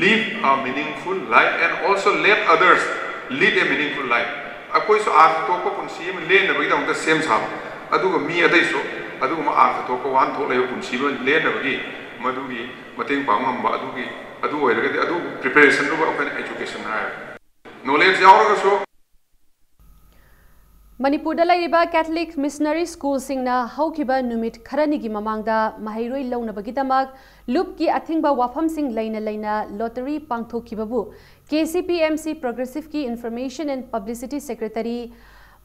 live a meaningful life and also let others lead a meaningful life. ꯑꯩꯈꯣꯏꯁꯨ ꯑꯥꯔꯊ ꯊꯣꯛꯄ ꯄꯨꯟꯁꯤ ꯑꯃ ꯂꯦꯟꯅꯕꯒꯤꯗꯃꯛꯇ ꯁꯦꯝ ꯁꯥꯕ, ꯑꯗꯨꯒ ꯃꯤ ꯑꯇꯩꯁꯨ ꯑꯗꯨꯒꯨꯝꯕ ꯑꯥꯔꯊ ꯊꯣꯛꯄ ꯋꯥꯍꯟꯊꯣꯛ ꯂꯩꯕ ꯄꯨꯟꯁꯤ ꯑꯃ ꯂꯦꯟꯅꯕꯒꯤ ꯃꯗꯨꯒꯤ ꯃꯇꯦꯡ ꯄꯥꯡꯕ ꯉꯝꯕ, ꯑꯗꯨꯒꯤ, ꯑꯗꯨ ꯑꯣꯏꯔꯒꯗꯤ ꯑꯗꯨ preparation ꯗꯨꯕꯨ ꯑꯩꯈꯣꯏꯅ education ꯍꯥꯏꯔꯦ꯫ Knowledge ꯌꯥꯎꯔꯒꯁꯨ꯫ ꯃꯅꯤꯄꯨꯔꯗ ꯂꯩꯔꯤꯕ Catholic Missionary School ꯁꯤꯡꯅ ꯍꯧꯈꯤꯕ ꯅꯨꯃꯤꯠ ꯈꯔꯅꯤꯒꯤ ꯃꯃꯥꯡꯗ ꯃꯍꯩꯔꯣꯏ ꯂꯧꯅꯕꯒꯤꯗꯃꯛ ꯂꯨꯞꯀꯤ ꯑꯊꯤꯡꯕ ꯋꯥꯐꯝꯁꯤꯡ ꯂꯩꯅ ꯂꯩꯅ lottery ꯄꯥꯡꯊꯣꯛꯈꯤꯕꯕꯨ K C P M C Progressive ꯀꯤ Information and Publicity Secretary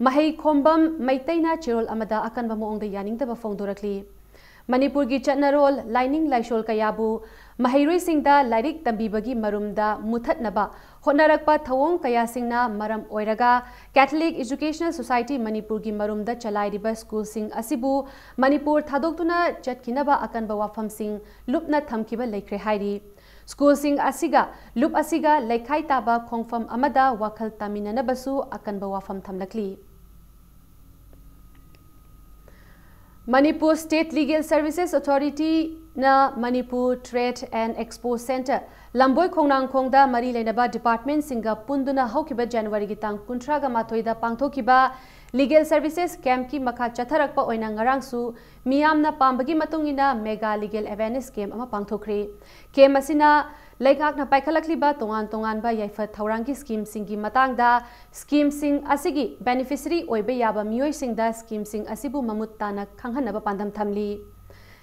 ꯃꯍꯩꯈꯣꯝꯕꯝ ꯃꯩꯇꯩꯅ ꯆꯦꯔꯣꯜ ꯑꯃꯗ ꯑꯀꯟꯕ ꯃꯑꯣꯡꯗ ꯌꯥꯅꯤꯡꯗꯕ ꯐꯣꯡꯗꯣꯔꯛꯂꯤ꯫ ꯃꯅꯤꯄꯨꯔꯒꯤ ꯆꯠꯅꯔꯣꯜ, ꯂꯥꯏꯅꯤꯡ ꯂꯥꯏꯁꯣꯜ ꯀꯌꯥꯕꯨ ꯃꯍꯩꯔꯣꯏꯁꯤꯡꯗ ꯂꯥꯏꯔꯤꯛ ꯇꯝꯕꯤꯕꯒꯤ ꯃꯔꯨꯝꯗ ꯃꯨꯊꯠꯅꯕ ꯍꯣꯠꯅꯔꯛꯄ ꯊꯧꯑꯣꯡ ꯀꯌꯥꯁꯤꯡꯅ ꯃꯔꯝ ꯑꯣꯏꯔꯒ Catholic Educational Society ꯃꯅꯤꯄꯨꯔꯒꯤ ꯃꯔꯨꯝꯗ ꯆꯂꯥꯏꯔꯤꯕ ꯁ꯭ꯀꯨꯜꯁꯤꯡ ꯑꯁꯤꯕꯨ ꯃꯅꯤꯄꯨꯔ ꯊꯥꯗꯣꯛꯇꯨꯅ ꯆꯠꯈꯤꯅꯕ ꯑꯀꯟꯕ ꯋꯥꯐꯝꯁꯤꯡ ꯂꯨꯞꯅ ꯊꯝꯈꯤꯕ ꯂꯩꯈ꯭ꯔꯦ ꯍꯥꯏꯔꯤ꯫ ꯁ꯭ꯀꯨꯜꯁꯤꯡ ꯑꯁꯤꯒ ꯂꯨꯞ ꯑꯁꯤꯒ ꯂꯩꯈꯥꯏ ꯇꯥꯕ ꯈꯣꯡꯐꯝ ꯑꯃꯗ ꯋꯥꯈꯜ ꯇꯥꯃꯤꯟꯅꯅꯕꯁꯨ ꯑꯀꯟꯕ ꯋꯥꯐꯝ ꯊꯝꯂꯛꯂꯤ꯫ Manipur State Legal Services Authority ꯅ Manipur Trade and Expo Centre, ꯂꯝꯕꯣꯏ ꯈꯣꯡꯅꯥꯡꯈꯣꯡꯗ ꯃꯔꯤ ꯂꯩꯅꯕ department ꯁꯤꯡꯒ ꯄꯨꯟꯗꯨꯅ ꯍꯧꯈꯤꯕ January ꯒꯤ ꯇꯥꯡ ꯀꯨꯟꯊ꯭ꯔꯥꯒ ꯃꯥꯊꯣꯏꯗ ꯄꯥꯡꯊꯣꯛꯈꯤꯕ Legal Services Camp ꯀꯤ ꯃꯈꯥ ꯆꯠꯊꯔꯛꯄ ꯑꯣꯏꯅ ꯉꯔꯥꯡꯁꯨ ꯃꯤꯌꯥꯝꯅ ꯄꯥꯝꯕꯒꯤ ꯃꯇꯨꯡ ꯏꯟꯅ Mega Legal Awareness Camp ꯑꯃ ꯄꯥꯡꯊꯣꯛꯈ꯭ꯔꯦ꯫ Camp ꯑꯁꯤꯅ ꯂꯩꯉꯥꯛꯅ ꯄꯥꯏꯈꯠꯂꯛꯂꯤꯕ ꯇꯣꯉꯥꯟ ꯇꯣꯉꯥꯟꯕ ꯌꯥꯏꯐ ꯊꯧꯔꯥꯡꯒꯤ scheme ꯁꯤꯡꯒꯤ ꯃꯇꯥꯡꯗ, scheme ꯁꯤꯡ ꯑꯁꯤꯒꯤ beneficiary ꯑꯣꯏꯕ ꯌꯥꯕ ꯃꯤꯑꯣꯏꯁꯤꯡꯗ scheme ꯁꯤꯡ ꯑꯁꯤꯕꯨ ꯃꯃꯨꯠ ꯇꯥꯅ ꯈꯪꯍꯟꯅꯕ ꯄꯥꯟꯗꯝ ꯊꯝꯂꯤ꯫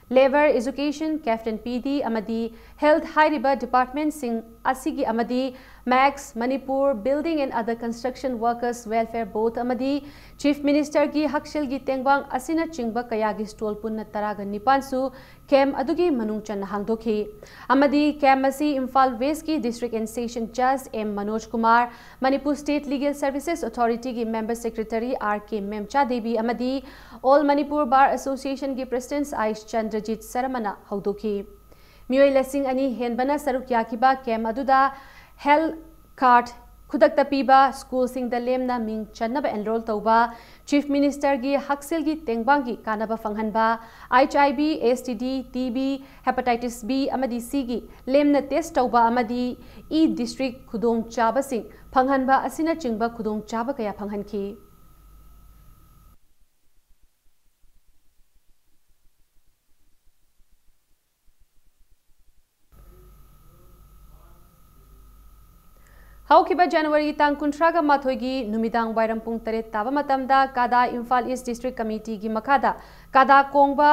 Labour, Education, Capital, P D ꯑꯃꯗꯤ Health ꯍꯥꯏꯔꯤꯕ department ꯁꯤꯡ ꯑꯁꯤꯒꯤ ꯑꯃꯗꯤ MACS, Manipur Building and Other Construction Workers Welfare Board ꯑꯃꯗꯤ Chief Minister ꯒꯤ ꯍꯛꯁꯦꯜꯒꯤ ꯇꯦꯡꯕꯥꯡ ꯑꯁꯤꯅꯆꯤꯡꯕ ꯀꯌꯥꯒꯤ stall ꯄꯨꯟꯅ ꯇꯔꯥꯒ ꯅꯤꯄꯥꯟꯁꯨ camp ꯑꯗꯨꯒꯤ ꯃꯅꯨꯡ ꯆꯟꯅ ꯍꯥꯡꯗꯣꯛꯈꯤ꯫ ꯑꯃꯗꯤ camp ꯑꯁꯤ ꯏꯝꯐꯥꯜ West ꯀꯤ District and Session Judge M Manoj Kumar, Manipur State Legal Services Authority ꯒꯤ Member Secretary R K ꯃꯦꯝꯆꯥ Devi ꯑꯃꯗꯤ All Manipur Bar Association ꯒꯤ President I ꯆꯟꯗ꯭ꯔꯖꯤꯠ ꯁꯔꯃꯅ ꯍꯧꯗꯣꯛꯈꯤ꯫ ꯃꯤꯑꯣꯏ ꯂꯤꯁꯤꯡ ꯑꯅꯤ ꯍꯦꯟꯕꯅ ꯁꯔꯨꯛ ꯌꯥꯈꯤꯕ camp ꯑꯗꯨꯗ health card ꯈꯨꯗꯛꯇ ꯄꯤꯕ, school ꯁꯤꯡꯗ ꯂꯦꯝꯅ ꯃꯤꯡ ꯆꯟꯅꯕ enroll ꯇꯧꯕ, Chief Minister ꯒꯤ ꯍꯛꯁꯦꯜꯒꯤ ꯇꯦꯡꯕꯥꯡꯒꯤ ꯀꯥꯟꯅꯕ ꯐꯪꯍꯟꯕ, H I V, S T D, T B, Hepatitis B ꯑꯃꯗꯤ C ꯒꯤ ꯂꯦꯝꯅ test ꯇꯧꯕ ꯑꯃꯗꯤ e-district ꯈꯨꯗꯣꯡꯆꯥꯕꯁꯤꯡ ꯐꯪꯍꯟꯕ ꯑꯁꯤꯅꯆꯤꯡꯕ ꯈꯨꯗꯣꯡꯆꯥꯕ ꯀꯌꯥ ꯐꯪꯍꯟꯈꯤ꯫ ꯍꯧꯈꯤꯕ January ꯒꯤ ꯇꯥꯡ ꯀꯨꯟꯊ꯭ꯔꯥꯒ ꯃꯥꯊꯣꯏꯒꯤ ꯅꯨꯃꯤꯗꯥꯡ ꯋꯥꯏꯔꯝ ꯄꯨꯡ ꯇꯔꯦꯠ ꯇꯥꯕ ꯃꯇꯝꯗ ꯀꯥꯗꯥ ꯏꯝꯐꯥꯜ East District Committee ꯒꯤ ꯃꯈꯥꯗ ꯀꯥꯗꯥ ꯀꯣꯡꯕ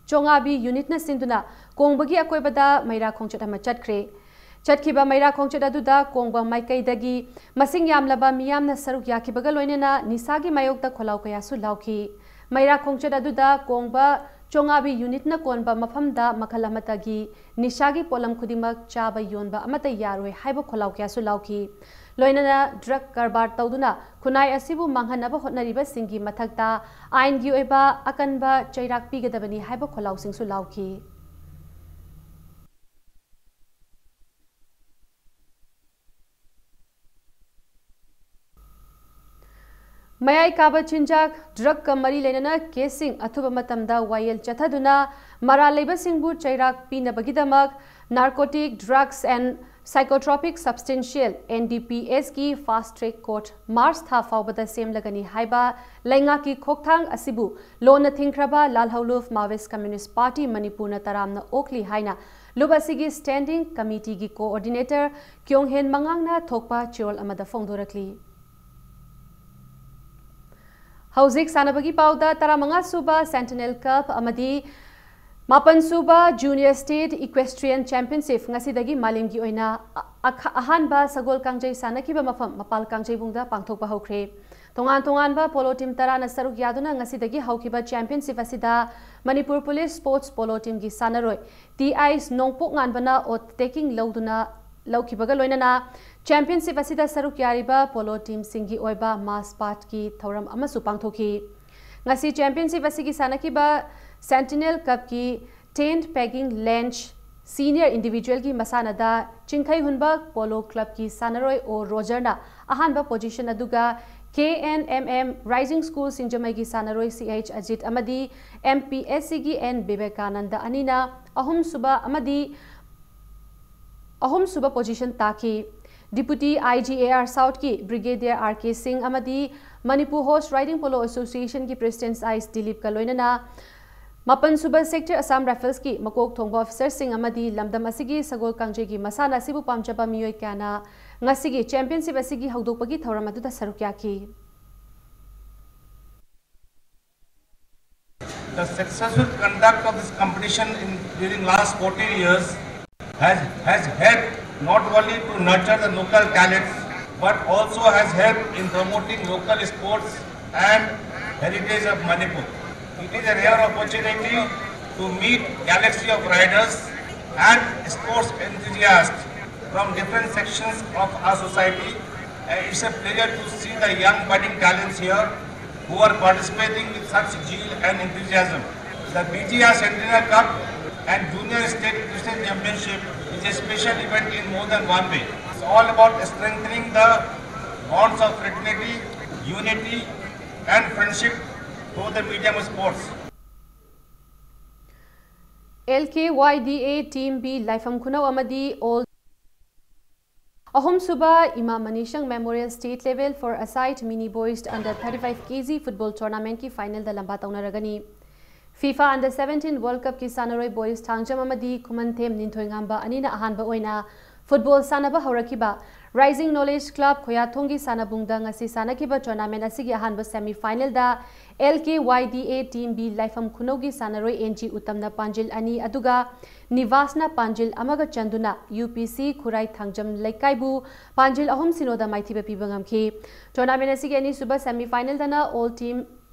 ꯆꯣꯉꯥꯕꯤ unit ꯅ ꯁꯤꯟꯗꯨꯅ ꯀꯣꯡꯕꯒꯤ ꯑꯀꯣꯏꯕꯗ ꯃꯩꯔꯥ ꯈꯣꯡꯆꯠ ꯑꯃ ꯆꯠꯈ꯭ꯔꯦ꯫ ꯆꯠꯈꯤꯕ ꯃꯩꯔꯥ ꯈꯣꯡꯆꯠ ꯑꯗꯨꯗ ꯀꯣꯡꯕ ꯃꯥꯏꯀꯩꯗꯒꯤ ꯃꯁꯤꯡ ꯌꯥꯝꯂꯕ ꯃꯤꯌꯥꯝꯅ ꯁꯔꯨꯛ ꯌꯥꯈꯤꯕꯒ ꯂꯣꯏꯅꯅ ꯅꯤꯁꯥꯒꯤ ꯃꯥꯌꯣꯛꯇ ꯈꯣꯜꯂꯥꯎ ꯀꯌꯥꯁꯨ ꯂꯥꯎꯈꯤ꯫ ꯃꯩꯔꯥ ꯈꯣꯡꯆꯠ ꯑꯗꯨꯗ ꯀꯣꯡꯕ ꯆꯣꯉꯥꯕꯤ unit ꯅ ꯀꯣꯟꯕ ꯃꯐꯝꯗ ꯃꯈꯜ ꯑꯃꯠꯇꯒꯤ ꯅꯤꯁꯥꯒꯤ ꯄꯣꯠꯂꯝ ꯈꯨꯗꯤꯡꯃꯛ ꯆꯥꯕ ꯌꯣꯟꯕ ꯑꯃꯠꯇ ꯌꯥꯔꯣꯏ ꯍꯥꯏꯕ ꯈꯣꯜꯂꯥꯎ ꯀꯌꯥꯁꯨ ꯂꯥꯎꯈꯤ꯫ ꯂꯣꯏꯅꯅ drug ꯀꯔꯕꯥꯔ ꯇꯧꯗꯨꯅ ꯈꯨꯟꯅꯥꯏ ꯑꯁꯤꯕꯨ ꯃꯥꯡꯍꯟꯅꯕ ꯍꯣꯠꯅꯔꯤꯕꯁꯤꯡꯒꯤ ꯃꯊꯛꯇ ꯑꯥꯏꯟꯒꯤ ꯑꯣꯏꯕ ꯑꯀꯟꯕ ꯆꯩꯔꯥꯛ ꯄꯤꯒꯗꯕꯅꯤ ꯍꯥꯏꯕ ꯈꯣꯜꯂꯥꯎꯁꯤꯡꯁꯨ ꯂꯥꯎꯈꯤ꯫ ꯃꯌꯥꯏ ꯀꯥꯕ ꯆꯤꯟꯖꯥꯛ, ꯗ꯭ꯔꯒꯀ ꯃꯔꯤ ꯂꯩꯅꯅ ꯀꯦꯁꯁꯤꯡ ꯑꯊꯨꯕ ꯃꯇꯝꯗ ꯋꯥꯌꯦꯜ ꯆꯠꯊꯗꯨꯅ ꯃꯔꯥꯜ ꯂꯩꯕꯁꯤꯡꯕꯨ ꯆꯩꯔꯥꯛ ꯄꯤꯅꯕꯒꯤꯗꯃꯛ Narcotic Drugs and Psychotropic Substances, N D P S ꯀꯤ fast track court March ꯊꯥ ꯐꯥꯎꯕꯗ ꯁꯦꯝꯂꯒꯅꯤ ꯍꯥꯏꯕ ꯂꯩꯉꯥꯛꯀꯤ ꯈꯣꯡꯊꯥꯡ ꯑꯁꯤꯕꯨ ꯂꯣꯟꯅ ꯊꯤꯡꯈ꯭ꯔꯕ ꯂꯥꯜꯍꯧꯂꯨꯞ Maoist Communist Party ꯃꯅꯤꯄꯨꯔꯅ ꯇꯔꯥꯝꯅ ꯑꯣꯛꯂꯤ ꯍꯥꯏꯅ ꯂꯨꯞ ꯑꯁꯤꯒꯤ standing committeeꯒꯤ coordinator ꯀ꯭ꯌꯣꯡꯍꯦꯟ ꯃꯉꯥꯡꯅ ꯊꯣꯛꯄ ꯆꯦꯔꯣꯜ ꯑꯃꯗ ꯐꯣꯡꯗꯣꯔꯛꯂꯤ꯫ ꯍꯧꯖꯤꯛ ꯁꯥꯟꯅꯕꯒꯤ ꯄꯥꯎꯗ ꯇꯔꯥꯃꯉꯥ ꯁꯨꯕ Sentinel Cup ꯑꯃꯗꯤ ꯃꯥꯄꯟ ꯁꯨꯕ Junior State Equestrian Championship ꯉꯁꯤꯗꯒꯤ ꯃꯥꯂꯦꯝꯒꯤ ꯑꯣꯏꯅ ꯑ-, ꯑꯈ-, ꯑꯍꯥꯟꯕ ꯁꯒꯣꯜ ꯀꯥꯡꯖꯩ ꯁꯥꯟꯅꯈꯤꯕ ꯃꯐꯝ ꯃꯄꯥꯜ ꯀꯥꯡꯖꯩꯕꯨꯡꯗ ꯄꯥꯡꯊꯣꯛꯄ ꯍꯧꯈ꯭ꯔꯦ꯫ ꯇꯣꯉꯥꯟ ꯇꯣꯉꯥꯟꯕ polo team ꯇꯔꯥꯅ ꯁꯔꯨꯛ ꯌꯥꯗꯨꯅ ꯉꯁꯤꯗꯒꯤ ꯍꯧꯈꯤꯕ championship ꯑꯁꯤꯗ Manipur Police Sports Polo Teamꯒꯤ ꯁꯥꯟꯅꯔꯣꯏ T I ꯅꯣꯡꯄꯣꯛ ꯉꯥꯟꯕꯅ ꯑꯣꯠ ꯇꯦꯀꯤꯡ ꯂꯧꯗꯨꯅ ꯂꯧꯈꯤꯕꯒ ꯂꯣꯏꯅꯅ championship ꯑꯁꯤꯗ ꯁꯔꯨꯛ ꯌꯥꯔꯤꯕ polo teamꯁꯤꯡꯒꯤ ꯑꯣꯏꯕ mass partꯀꯤ ꯊꯧꯔꯝ ꯑꯃꯁꯨ ꯄꯥꯡꯊꯣꯛꯈꯤ꯫ ꯉꯁꯤ championship ꯑꯁꯤꯒꯤ ꯁꯥꯟꯅꯈꯤꯕ Sentinel Cupꯀꯤ tenth pegging length senior individualꯒꯤ ꯃꯁꯥꯟꯅꯗ ꯆꯤꯡꯈꯩ ꯍꯨꯟꯕ polo clubꯀꯤ ꯁꯥꯟꯅꯔꯣꯏ ꯑꯣ ꯔꯣꯖꯔꯅ ꯑꯍꯥꯟꯕ position ꯑꯗꯨꯒ K N M M Rising School ꯁꯤꯡꯖꯃꯩꯒꯤ ꯁꯥꯟꯅꯔꯣꯏ C H ꯑꯖꯤꯠ ꯑꯃꯗꯤ M P S Cꯒꯤ N Vivekananda ꯑꯅꯤꯅ ꯑꯍꯨꯝꯁꯨꯕ ꯑꯃꯗꯤ ꯑꯍꯨꯝꯁꯨꯕ position ꯇꯥꯈꯤ꯫ Deputy I G A R Southꯀꯤ Brigadier R K Singh ꯑꯃꯗꯤ Manipur Horse Riding Polo Associationꯒꯤ President I Dilipꯀ ꯂꯣꯏꯅꯅ ꯃꯥꯄꯟ ꯁꯨꯕ Sector Assam Riflesꯀꯤ ꯃꯀꯣꯛ ꯊꯣꯡꯕ officerꯁꯤꯡ ꯑꯃꯗꯤ ꯂꯝꯗꯝ ꯑꯁꯤꯒꯤ ꯁꯒꯣꯜ ꯀꯥꯡꯖꯩꯒꯤ ꯃꯁꯥꯟꯅ ꯑꯁꯤꯕꯨ ꯄꯥꯝꯖꯕ ꯃꯤꯑꯣꯏ ꯀꯌꯥꯅ ꯉꯁꯤꯒꯤ championship ꯑꯁꯤꯒꯤ ꯍꯧꯗꯣꯛꯄꯒꯤ ꯊꯧꯔꯝ ꯑꯗꯨꯗ ꯁꯔꯨꯛ ꯌꯥꯈꯤ꯫ The successful conduct of this competition in, during last fourteen years has, has helped not only to nurture the local talents, but also has helped in promoting local sports and heritage of Manipur. It is a rare opportunity to meet galaxy of riders and sports enthusiasts from different sections of our society. Uh, it's a pleasure to see the young budding talents here who are participating with such zeal and enthusiasm. The B G R Sentinel Cup and Junior State Christian Championship is a special event in more than one way. It's all about strengthening the bonds of fraternity, unity and friendship through the medium of sports. L K Y D A Team B ꯂꯥꯏꯐꯝ ꯈꯨꯅꯧ ꯑꯃꯗꯤ all ꯑꯍꯨꯝꯁꯨꯕ ꯏꯃꯥ ꯃꯅꯤꯁꯪ Memorial State Level for Aside Mini Boys Under thirty-five K G Football Tournamentꯀꯤ finalꯗ ꯂꯝꯕꯥ ꯇꯧꯅꯔꯒꯅꯤ꯫ FIFA Under seventeen World Cupꯀꯤ ꯁꯥꯟꯅꯔꯣꯏ boys Thangjam ꯑꯃꯗꯤ ꯈꯨꯃꯟꯊꯦꯝ ꯅꯤꯡꯊꯣꯏꯉꯥꯝꯕ ꯑꯅꯤꯅ ꯑꯍꯥꯟꯕ ꯑꯣꯏꯅ football ꯁꯥꯟꯅꯕ ꯍꯧꯔꯛꯈꯤꯕ Rising Knowledge Club ꯈꯣꯌꯥꯊꯣꯡꯒꯤ ꯁꯥꯟꯅꯕꯨꯡꯗ ꯉꯁꯤ ꯁꯥꯟꯅꯈꯤꯕ tournament ꯑꯁꯤꯒꯤ ꯑꯍꯥꯟꯕ semi finalꯗ L K Y D A Team B ꯂꯥꯏꯐꯝ ꯈꯨꯅꯧꯒꯤ ꯁꯥꯟꯅꯔꯣꯏ N G ꯎꯇꯝꯅ ꯄꯥꯟꯖꯤꯜ ꯑꯅꯤ ꯑꯗꯨꯒ ꯅꯤꯚꯥꯁꯅ ꯄꯥꯟꯖꯤꯜ ꯑꯃꯒ ꯆꯟꯗꯨꯅ U P C ꯈꯨꯔꯥꯏ ꯊꯥꯡꯖꯝ ꯂꯩꯀꯥꯏꯕꯨ ꯄꯥꯟꯖꯤꯜ ꯑꯍꯨꯝ ꯁꯤꯅꯣꯗ ꯃꯥꯏꯊꯤꯕ ꯄꯤꯕ ꯉꯝꯈꯤ꯫ Tournament ꯑꯁꯤꯒꯤ ꯑꯅꯤꯁꯨꯕ semi finalꯗꯅ All Team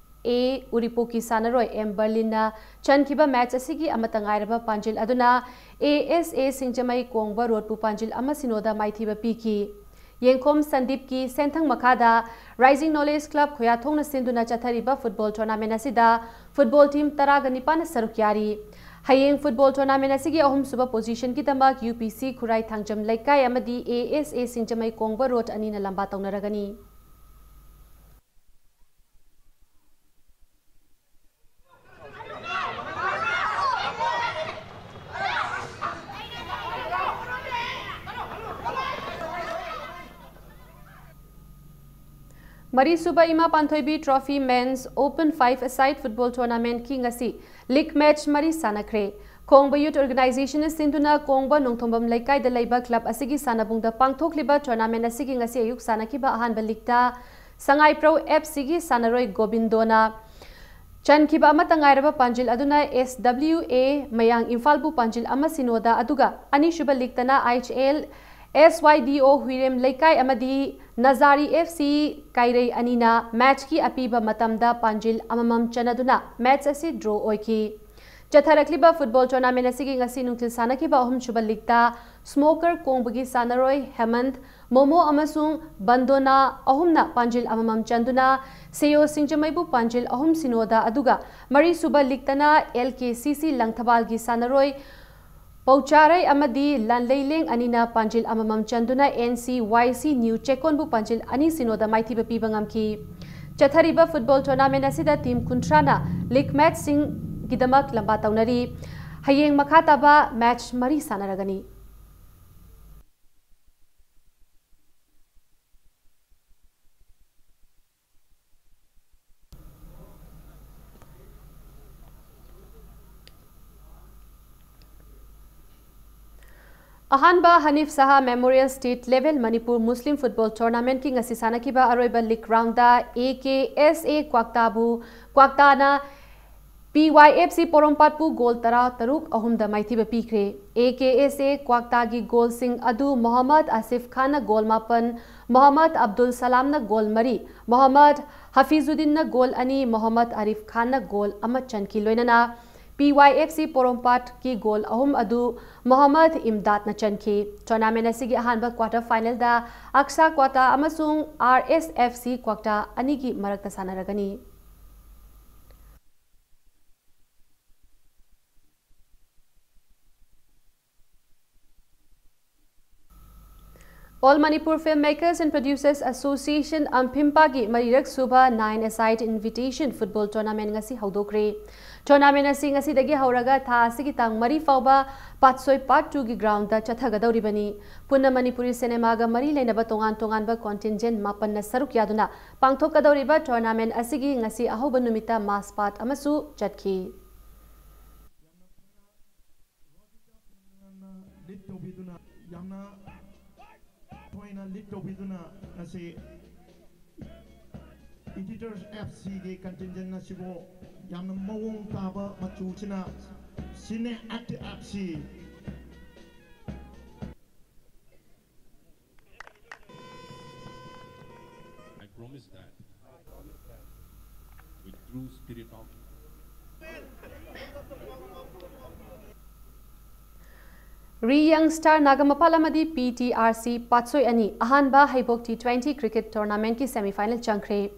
A ꯎꯔꯤꯄꯣꯛꯀꯤ ꯁꯥꯟꯅꯔꯣꯏ M ꯕꯔꯂꯤꯟꯅ ꯆꯟꯈꯤꯕ match ꯑꯁꯤꯒꯤ ꯑꯃꯠꯇ ꯉꯥꯏꯔꯕ ꯄꯥꯟꯖꯤꯜ ꯑꯗꯨꯅ A S A ꯁꯤꯡꯖꯃꯩ ꯀꯣꯡꯕ ꯔꯣꯗꯄꯨ ꯄꯥꯟꯖꯤꯜ ꯑꯃ ꯁꯤꯅꯣꯗ ꯃꯥꯏꯊꯤꯕ ꯄꯤꯈꯤ꯫ ꯌꯦꯡꯈꯣꯝ ꯁꯟꯗꯤꯞꯀꯤ ꯁꯦꯟꯊꯪ ꯃꯈꯥꯗ Rising Knowledge Club ꯈꯣꯌꯥꯊꯣꯡꯅ ꯁꯤꯟꯗꯨꯅ ꯆꯠꯊꯔꯤꯕ football tournament ꯑꯁꯤꯗ football team ꯇꯔꯥꯒ ꯅꯤꯄꯥꯟꯅ ꯁꯔꯨꯛ ꯌꯥꯔꯤ꯫ ꯍꯌꯦꯡ football tournamentꯅ ꯑꯁꯤꯒꯤ ꯑꯍꯨꯝꯁꯨꯕ positionꯒꯤꯗꯃꯛ U P C ꯈꯨꯔꯥꯏ ꯊꯥꯡꯖꯝ ꯂꯩꯀꯥꯏ ꯑꯃꯗꯤ A S A ꯁꯤꯡꯖꯃꯩ ꯀꯣꯡꯕ ꯔꯣꯗ ꯑꯅꯤꯅ ꯂꯝꯕꯥ ꯇꯧꯅꯔꯒꯅꯤ꯫ ꯃꯔꯤꯁꯨꯕ ꯏꯃꯥ ꯄꯥꯟꯊꯣꯏꯕꯤ Trophy Men's Open Five-a-side Football Tournamentꯀꯤ ꯉꯁꯤ league match ꯃꯔꯤ ꯁꯥꯟꯅꯈ꯭ꯔꯦ꯫ ꯀꯣꯡꯕ Youth Organizationꯅ ꯁꯤꯟꯗꯨꯅ ꯀꯣꯡꯕ ꯅꯣꯡꯊꯣꯝꯕꯝ ꯂꯩꯀꯥꯏꯗ ꯂꯩꯕ club ꯑꯁꯤꯒꯤ ꯁꯥꯟꯅꯕꯨꯡꯗ ꯄꯥꯡꯊꯣꯛꯂꯤꯕ tournament ꯑꯁꯤꯒꯤ ꯉꯁꯤ ꯑꯌꯨꯛ ꯁꯥꯟꯅꯈꯤꯕ ꯑꯍꯥꯟꯕ leagueꯇ ꯁꯉꯥꯏꯄ꯭ꯔꯧ F Cꯒꯤ ꯁꯥꯟꯅꯔꯣꯏ ꯒꯣꯕꯤꯟꯗꯣꯅ ꯆꯟꯈꯤꯕ ꯑꯃꯠꯇ ꯉꯥꯏꯔꯕ ꯄꯥꯟꯖꯤꯜ ꯑꯗꯨꯅ S W A ꯃꯌꯥꯡ ꯏꯝꯐꯥꯜꯕꯨ ꯄꯥꯟꯖꯤꯜ ꯑꯃ ꯁꯤꯅꯣꯗ, ꯑꯗꯨꯒ ꯑꯅꯤꯁꯨꯕ leagueꯇꯅ H L S Y D O ꯍꯨꯏꯔꯦꯝ ꯂꯩꯀꯥꯏ ꯑꯃꯗꯤ ꯅꯖꯥꯔꯤ F C ꯀꯥꯏꯔꯩ ꯑꯅꯤꯅ matchꯀꯤ ꯑꯄꯤꯕ ꯃꯇꯝꯗ ꯄꯥꯟꯖꯤꯜ ꯑꯃꯃꯝ ꯆꯟꯅꯗꯨꯅ match ꯑꯁꯤ draw ꯑꯣꯏꯈꯤ꯫ ꯆꯠꯊꯔꯛꯂꯤꯕ football tournament ꯑꯁꯤꯒꯤ ꯉꯁꯤ ꯅꯨꯡꯊꯤꯜ ꯁꯥꯟꯅꯈꯤꯕ ꯑꯍꯨꯝꯁꯨꯕ leagueꯇ Smoker ꯀꯣꯡꯕꯒꯤ ꯁꯥꯟꯅꯔꯣꯏ ꯍꯦꯃꯟꯠ, ꯃꯣꯃꯣ ꯑꯃꯁꯨꯡ ꯕꯟꯗꯣꯅꯥ ꯑꯍꯨꯝꯅ ꯄꯥꯟꯖꯤꯜ ꯑꯃꯃꯝ ꯆꯟꯗꯨꯅ ꯁꯦꯌꯣ ꯁꯤꯡꯖꯃꯩꯕꯨ ꯄꯥꯟꯖꯤꯜ ꯑꯍꯨꯝ ꯁꯤꯅꯣꯗ, ꯑꯗꯨꯒ ꯃꯔꯤꯁꯨꯕ leagueꯇꯅ L K C C ꯂꯪꯊꯕꯥꯜꯒꯤ ꯁꯥꯟꯅꯔꯣꯏ ꯄꯧꯆꯥꯔꯩ ꯑꯃꯗꯤ ꯂꯥꯟꯂꯩꯂꯦꯡ ꯑꯅꯤꯅ ꯄꯥꯟꯖꯤꯜ ꯑꯃꯃꯝ ꯆꯟꯗꯨꯅ N C Y C New ꯆꯦꯛꯀꯣꯟꯕꯨ ꯄꯥꯟꯖꯤꯜ ꯑꯅꯤ ꯁꯤꯅꯣꯗ ꯃꯥꯏꯊꯤꯕ ꯄꯤꯕ ꯉꯝꯈꯤ꯫ ꯆꯠꯊꯔꯤꯕ football tournament ꯑꯁꯤꯗ team ꯀꯨꯟꯊ꯭ꯔꯥꯅ league matchꯁꯤꯡꯒꯤꯗꯃꯛ ꯂꯝꯕꯥ ꯇꯧꯅꯔꯤ꯫ ꯍꯌꯦꯡ ꯃꯈꯥ ꯇꯥꯕ match ꯃꯔꯤ ꯁꯥꯟꯅꯔꯒꯅꯤ꯫ ꯑꯍꯥꯟꯕ ꯍꯅꯤꯐ ꯁꯍꯥ Memorial State Level Manipur Muslim Football Tournamentꯀꯤ ꯉꯁꯤ ꯁꯥꯟꯅꯈꯤꯕ ꯑꯔꯣꯏꯕ league roundꯗ A K S A ꯀ꯭ꯋꯥꯛꯇꯥꯕꯨ, ꯀ꯭ꯋꯥꯛꯇꯥꯅ P Y F C ꯄꯣꯔꯣꯝꯄꯥꯠꯄꯨ goal ꯇꯔꯥ ꯇꯔꯨꯛ ꯑꯍꯨꯝꯗ ꯃꯥꯏꯊꯤꯕ ꯄꯤꯈ꯭ꯔꯦ꯫ A K S A ꯀ꯭ꯋꯥꯛꯇꯥꯒꯤ goalꯁꯤꯡ ꯑꯗꯨ ꯃꯣꯍꯝꯃꯗ ꯑꯥꯁꯤꯐ ꯈꯥꯟꯅ goal ꯃꯥꯄꯟ, ꯃꯣꯍꯝꯃꯗ ꯑꯕꯗꯨꯜ ꯁꯂꯥꯝꯅ goal ꯃꯔꯤ, ꯃꯣꯍꯝꯃꯗ ꯍꯐꯤꯖꯨꯗꯤꯟꯅ goal ꯑꯅꯤ, ꯃꯣꯍꯝꯃꯗ ꯑꯥꯔꯤꯐ ꯈꯥꯟꯅ goal ꯑꯃ ꯆꯟꯈꯤ꯫ ꯂꯣꯏꯅꯅ P Y F C ꯄꯣꯔꯣꯝꯄꯥꯠꯀꯤ goal ꯑꯍꯨꯝ ꯑꯗꯨ ꯃꯣꯍꯝꯃꯗ ꯏꯝꯗꯥꯗꯅ ꯆꯟꯈꯤ꯫ Tournament ꯑꯁꯤꯒꯤ ꯑꯍꯥꯟꯕ quarter finalꯗ ꯑꯛꯁꯥ ꯀ꯭ꯋꯥꯛꯇꯥ ꯑꯃꯁꯨꯡ R S F C ꯀ꯭ꯋꯥꯛꯇꯥ ꯑꯅꯤꯒꯤ ꯃꯔꯛꯇ ꯁꯥꯟꯅꯔꯒꯅꯤ꯫ All Manipur Filmmakers and Producers Association ꯑꯝꯐꯤꯝꯄꯥꯒꯤ ꯃꯔꯤꯔꯛ ꯁꯨꯕ Nine-a-side Invitation Football Tournament ꯉꯁꯤ ꯍꯧꯗꯣꯛꯈ꯭ꯔꯦ꯫ Tournament ꯑꯁꯤ ꯉꯁꯤꯗꯒꯤ ꯍꯧꯔꯒ ꯊꯥ ꯑꯁꯤꯒꯤ ꯇꯥꯡ ꯃꯔꯤ ꯐꯥꯎꯕ ꯄꯥꯠꯁꯣꯏ Part Twoꯒꯤ groundꯗ ꯆꯠꯊꯒꯗꯧꯔꯤꯕꯅꯤ꯫ ꯄꯨꯟꯅ ꯃꯅꯤꯄꯨꯔꯤ cinemaꯒ ꯃꯔꯤ ꯂꯩꯅꯕ ꯇꯣꯉꯥꯟ ꯇꯣꯉꯥꯟꯕ contingent ꯃꯥꯄꯟꯅ ꯁꯔꯨꯛ ꯌꯥꯗꯨꯅ ꯄꯥꯡꯊꯣꯛꯀꯗꯧꯔꯤꯕ tournament ꯑꯁꯤꯒꯤ ꯉꯁꯤ ꯑꯍꯧꯕ ꯅꯨꯃꯤꯠꯇ mass part ꯑꯃꯁꯨ ꯆꯠꯈꯤ꯫ Lead ꯇꯧꯕꯤꯗꯨꯅ, ꯌꯥꯝꯅ ꯊꯣꯏꯅ lead ꯇꯧꯕꯤꯗꯨꯅ ꯉꯁꯤ Editors F Cꯒꯤ contingent ꯑꯁꯤꯕꯨ ꯌꯥꯝꯅ ꯃꯑꯣꯡ ꯇꯥꯕ ꯃꯆꯨꯁꯤꯅ Cine Act F C꯫ I promise that with true spirit of Ri Young Star Nagamapal ꯑꯃꯗꯤ P T R C ꯄꯥꯠꯁꯣꯏ ꯑꯅꯤ ꯑꯍꯥꯟꯕ ꯍꯩꯕꯣꯛ T twenty cricket tournamentꯀꯤ semifinal ꯆꯪꯈ꯭ꯔꯦ꯫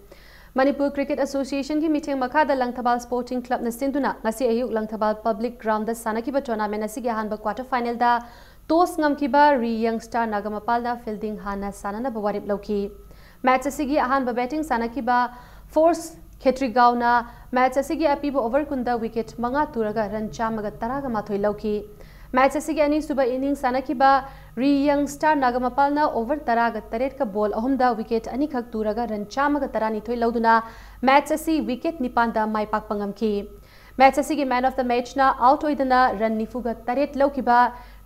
ꯃꯅꯤꯄꯨꯔ ꯀ꯭ꯔꯤꯀꯦꯠ ꯑꯦꯁꯣꯁꯤꯌꯦꯁꯟꯒꯤ ꯃꯤꯠꯌꯦꯡ ꯃꯈꯥꯗ ꯂꯪꯊꯕꯥꯜ ꯁ꯭ꯄꯣꯔꯇꯤꯡ ꯀ꯭ꯂꯕꯅ ꯁꯤꯟꯗꯨꯅ ꯉꯁꯤ ꯑꯌꯨꯛ ꯂꯪꯊꯕꯥꯜ ꯄꯕ꯭ꯂꯤꯛ ꯒ꯭ꯔꯥꯎꯟꯗ ꯁꯥꯟꯅꯈꯤꯕ ꯇꯣꯔꯅꯥꯃꯦꯟ ꯑꯁꯤꯒꯤ ꯑꯍꯥꯟꯕ ꯀ꯭ꯋꯥꯇꯔ ꯐꯥꯏꯅꯦꯜꯗ ꯇꯣꯁ ꯉꯝꯈꯤꯕ ꯔꯤ ꯌꯪ ꯁ꯭ꯇꯥꯔ ꯅꯥꯒꯥꯃꯄꯥꯜꯅ ꯐꯤꯜꯗꯤꯡ ꯍꯥꯟꯅ ꯁꯥꯟꯅꯅꯕ ꯋꯥꯔꯦꯞ ꯂꯧꯈꯤ꯫ ꯃꯦꯆ ꯑꯁꯤꯒꯤ ꯑꯍꯥꯟꯕ ꯕꯦꯇꯤꯡ ꯁꯥꯟꯅꯈꯤꯕ ꯐꯣꯔꯁ ꯈꯦꯇ꯭ꯔꯤꯒꯥꯎꯅ ꯃꯦꯆ ꯑꯁꯤꯒꯤ ꯑꯄꯤꯕ ꯑꯣꯚꯔ ꯀꯨꯟꯗ ꯋꯤꯀꯦꯠ ꯃꯉꯥ ꯇꯨꯔꯒ ꯔꯟ ꯆꯥꯝꯃꯒ ꯇꯔꯥꯒ ꯃꯥꯊꯣꯏ ꯂꯧꯈꯤ꯫ ꯃꯦꯆ ꯑꯁꯤꯒꯤ ꯑꯅꯤꯁꯨꯕ ꯏꯅꯤꯡ ꯁꯥꯟꯅꯈꯤꯕ ꯔꯤ ꯌꯪ ꯁ꯭ꯇꯥꯔ ꯅꯥꯒꯥꯃꯄꯥꯜꯅ ꯑꯣꯚꯔ ꯇꯔꯥꯒ ꯇꯔꯦꯠꯀ ꯕꯣꯜ ꯑꯍꯨꯝꯗ ꯋꯤꯀꯦꯠ ꯑꯅꯤꯈꯛ ꯇꯨꯔꯒ ꯔꯟ ꯆꯥꯝꯃꯒ ꯇꯔꯥꯅꯤꯊꯣꯏ ꯂꯧꯗꯨꯅ ꯃꯦꯆ ꯑꯁꯤ ꯋꯤꯀꯦꯠ ꯅꯤꯄꯥꯟꯗ ꯃꯥꯏ ꯄꯥꯛꯄ ꯉꯝꯈꯤ꯫ ꯃꯦꯆ ꯑꯁꯤꯒꯤ ꯃꯦꯟ ꯑꯣꯐ ꯗ ꯃꯦꯆꯅ ꯑꯥꯎꯠ ꯑꯣꯏꯗꯅ ꯔꯟ ꯅꯤꯐꯨꯒ ꯇꯔꯦꯠ ꯂꯧꯈꯤꯕ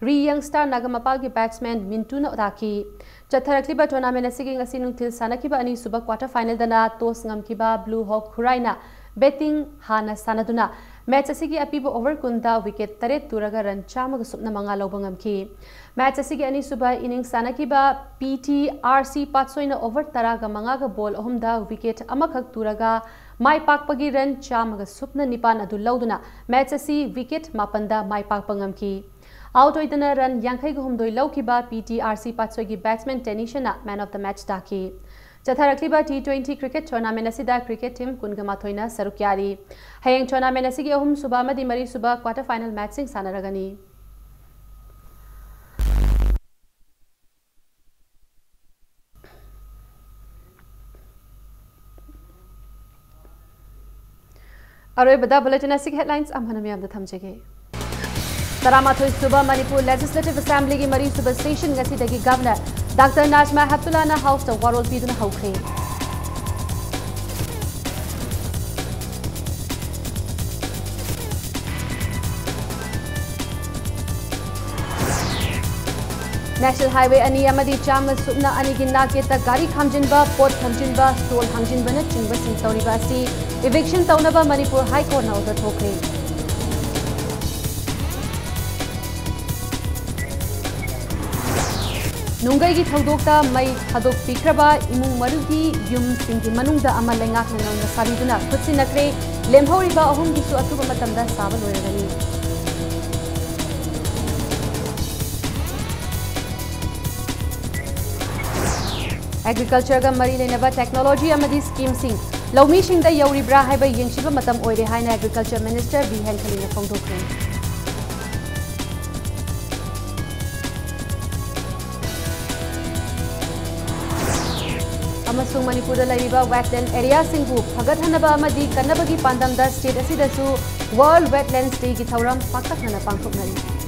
ꯔꯤ ꯌꯪ ꯁ꯭ꯇꯥꯔ ꯅꯥꯒꯥꯃꯄꯥꯜꯒꯤ ꯕꯦꯠꯁꯃꯦꯟ ꯃꯤꯟꯇꯨꯅ ꯇꯥꯈꯤ꯫ ꯆꯠꯊꯔꯛꯂꯤꯕ ꯇꯣꯔꯅꯥꯃꯦꯟ ꯑꯁꯤꯒꯤ ꯉꯁꯤ ꯅꯨꯡꯊꯤꯜ ꯁꯥꯟꯅꯈꯤꯕ ꯑꯅꯤꯁꯨꯕ ꯀ꯭ꯋꯥꯇꯔ ꯐꯥꯏꯅꯦꯜꯗꯅ ꯇꯣꯁ ꯉꯝꯈꯤꯕ ꯕ꯭ꯂꯨ ꯍꯣꯛ ꯈꯨꯔꯥꯏꯅ ꯕꯦꯇꯤꯡ ꯍꯥꯟꯅ ꯁꯥꯟꯅꯗꯨꯅ ꯃꯦꯆ ꯑꯁꯤꯒꯤ ꯑꯄꯤꯕ ꯑꯣꯚꯔ ꯀꯨꯟꯗ ꯋꯤꯀꯦꯠ ꯇꯔꯦꯠ ꯇꯨꯔꯒ ꯔꯟ ꯆꯥꯝꯃꯒ ꯁꯨꯞꯅ ꯃꯉꯥ ꯂꯧꯕ ꯉꯝꯈꯤ꯫ ꯃꯦꯆ ꯑꯁꯤꯒꯤ ꯑꯅꯤꯁꯨꯕ ꯏꯅꯤꯡ ꯁꯥꯟꯅꯈꯤꯕ ꯄꯤ ꯇꯤ ꯑꯥꯔ ꯁꯤ ꯄꯥꯠꯁꯣꯏꯅ ꯑꯣꯚꯔ ꯇꯔꯥꯒ ꯃꯉꯥꯒ ꯕꯣꯜ ꯑꯍꯨꯝꯗ ꯋꯤꯀꯦꯠ ꯑꯃꯈꯛ ꯇꯨꯔꯒ ꯃꯥꯏ ꯄꯥꯛꯄꯒꯤ ꯔꯟ ꯆꯥꯝꯃꯒ ꯁꯨꯞꯅ ꯅꯤꯄꯥꯟ ꯑꯗꯨ ꯂꯧꯗꯨꯅ ꯃꯦꯆ ꯑꯁꯤ ꯋꯤꯀꯦꯠ ꯃꯥꯄꯟꯗ ꯃꯥꯏ ꯄꯥꯛꯄ ꯉꯝꯈꯤ꯫ ꯑꯥꯎꯠ ꯑꯣꯏꯗꯅ ꯔꯟ ꯌꯥꯡꯈꯩꯒ ꯍꯨꯝꯗꯣꯏ ꯂꯧꯈꯤꯕ ꯄꯤ ꯇꯤ ꯑꯥꯔ ꯁꯤ ꯄꯥꯠꯁꯣꯏꯒꯤ ꯕꯦꯠꯁꯃꯦꯟ ꯇꯦꯅꯤꯁꯟꯅ ꯃꯦꯟ ꯑꯣꯐ ꯗ ꯃꯦꯆ ꯇꯥꯈꯤ꯫ ꯆꯠꯊꯔꯛꯂꯤꯕ ꯇꯤ ꯇ꯭ꯋꯦꯟꯇꯤ ꯀ꯭ꯔꯤꯀꯦꯠ ꯇꯣꯔꯅꯥꯃꯦꯟ ꯑꯁꯤꯗ ꯀ꯭ꯔꯤꯀꯦꯠ ꯇꯤꯝ ꯀꯨꯟꯒ ꯃꯥꯊꯣꯏꯅ ꯁꯔꯨꯛ ꯌꯥꯔꯤ꯫ ꯍꯌꯦꯡ ꯇꯣꯔꯅꯥꯃꯦꯟ ꯑꯁꯤꯒꯤ ꯑꯍꯨꯝꯁꯨꯕ ꯑꯃꯗꯤ ꯃꯔꯤꯁꯨꯕ ꯀ꯭ꯋꯥꯇꯔ ꯐꯥꯏꯅꯦꯜ ꯃꯦꯆꯁꯤꯡ ꯁꯥꯟꯅꯔꯒꯅꯤ꯫ ꯑꯔꯣꯏꯕꯗ ꯕꯨꯂꯦꯇꯤꯟ ꯑꯁꯤꯒꯤ ꯍꯦꯗꯂꯥꯏꯟꯁ ꯑꯃꯨꯛ ꯍꯟꯅ ꯃꯤꯌꯥꯝꯗ ꯊꯝꯖꯒꯦ꯫ ꯇꯔꯥꯃꯥꯊꯣꯏ ꯁꯨꯕ ꯃꯅꯤꯄꯨꯔ ꯂꯦꯖꯤꯁꯂꯦꯇꯤꯚ ꯑꯦꯁꯦꯝꯕ꯭ꯂꯤꯒꯤ ꯃꯔꯤ ꯁꯨꯕ ꯁꯦꯁꯟ ꯉꯁꯤꯗꯒꯤ ꯒꯚꯔꯅꯔ ꯗꯥꯛꯇꯔ ꯅꯥꯖꯃꯥ ꯍꯦꯞꯇꯨꯂꯥꯅ ꯍꯥꯎꯁꯇ ꯋꯥꯔꯣꯜ ꯄꯤꯗꯨꯅ ꯍꯧꯈ꯭ꯔꯦ꯫ ꯅꯦꯁꯅꯦꯜ ꯍꯥꯏꯋꯦ ꯑꯅꯤ ꯑꯃꯗꯤ ꯆꯥꯝꯃ ꯁꯨꯞꯅ ꯑꯅꯤꯒꯤ ꯅꯥꯛꯌꯦꯠꯇ ꯒꯥꯔꯤ ꯈꯥꯝꯖꯤꯟꯕ, ꯄꯣꯠ ꯊꯝꯖꯤꯟꯕ, ꯁ꯭ꯇꯣꯜ ꯍꯥꯡꯖꯤꯟꯕꯅꯆꯤꯡꯕꯁꯤꯡ ꯇꯧꯔꯤꯕ ꯑꯁꯤ ꯏꯚꯤꯛꯁꯟ ꯇꯧꯅꯕ ꯃꯅꯤꯄꯨꯔ ꯍꯥꯏ ꯀꯣꯔꯠꯅ ꯑꯣꯔꯗꯔ ꯊꯣꯛꯈ꯭ꯔꯦ꯫ ꯅꯨꯡꯒꯩꯒꯤ ꯊꯧꯗꯣꯛꯇ ꯃꯩ ꯊꯥꯗꯣꯛꯄꯤꯈ꯭ꯔꯕ ꯏꯃꯨꯡ ꯃꯔꯤꯒꯤ ꯌꯨꯝꯁꯤꯡꯒꯤ ꯃꯅꯨꯡꯗ ꯑꯃ ꯂꯩꯉꯥꯛꯅ ꯅꯧꯅ ꯁꯥꯕꯤꯗꯨꯅ ꯈꯨꯠꯁꯤꯟꯅꯈ꯭ꯔꯦ꯫ ꯂꯦꯝꯍꯧꯔꯤꯕ ꯑꯍꯨꯝꯒꯤꯁꯨ ꯑꯊꯨꯕ ꯃꯇꯝꯗ ꯁꯥꯕ ꯂꯣꯏꯔꯒꯅꯤ꯫ ꯑꯦꯒ꯭ꯔꯤꯀꯜꯆꯔꯒ ꯃꯔꯤ ꯂꯩꯅꯕ ꯇꯦꯛꯅꯣꯂꯣꯖꯤ ꯑꯃꯗꯤ ꯁ꯭ꯀꯤꯝꯁꯤꯡ ꯂꯧꯃꯤꯁꯤꯡꯗ ꯌꯧꯔꯤꯕ꯭ꯔꯥ ꯍꯥꯏꯕ ꯌꯦꯡꯁꯤꯟꯕ ꯃꯇꯝ ꯑꯣꯏꯔꯦ ꯍꯥꯏꯅ Agriculture Minister ꯕꯤ ꯍꯦꯟꯈꯂꯤꯅ ꯐꯣꯡꯗꯣꯛꯈ꯭ꯔꯦ꯫ ꯑꯃꯁꯨꯡ ꯃꯅꯤꯄꯨꯔꯗ ꯂꯩꯔꯤꯕ wetland areaꯁꯤꯡꯕꯨ ꯐꯒꯠꯍꯟꯅꯕ ꯑꯃꯗꯤ ꯀꯟꯅꯕꯒꯤ ꯄꯥꯟꯗꯝꯗ state ꯑꯁꯤꯗꯁꯨ World Wetlands Dayꯒꯤ ꯊꯧꯔꯝ ꯄꯥꯛꯇꯛꯅꯅ ꯄꯥꯡꯊꯣꯛꯅꯔꯤ꯫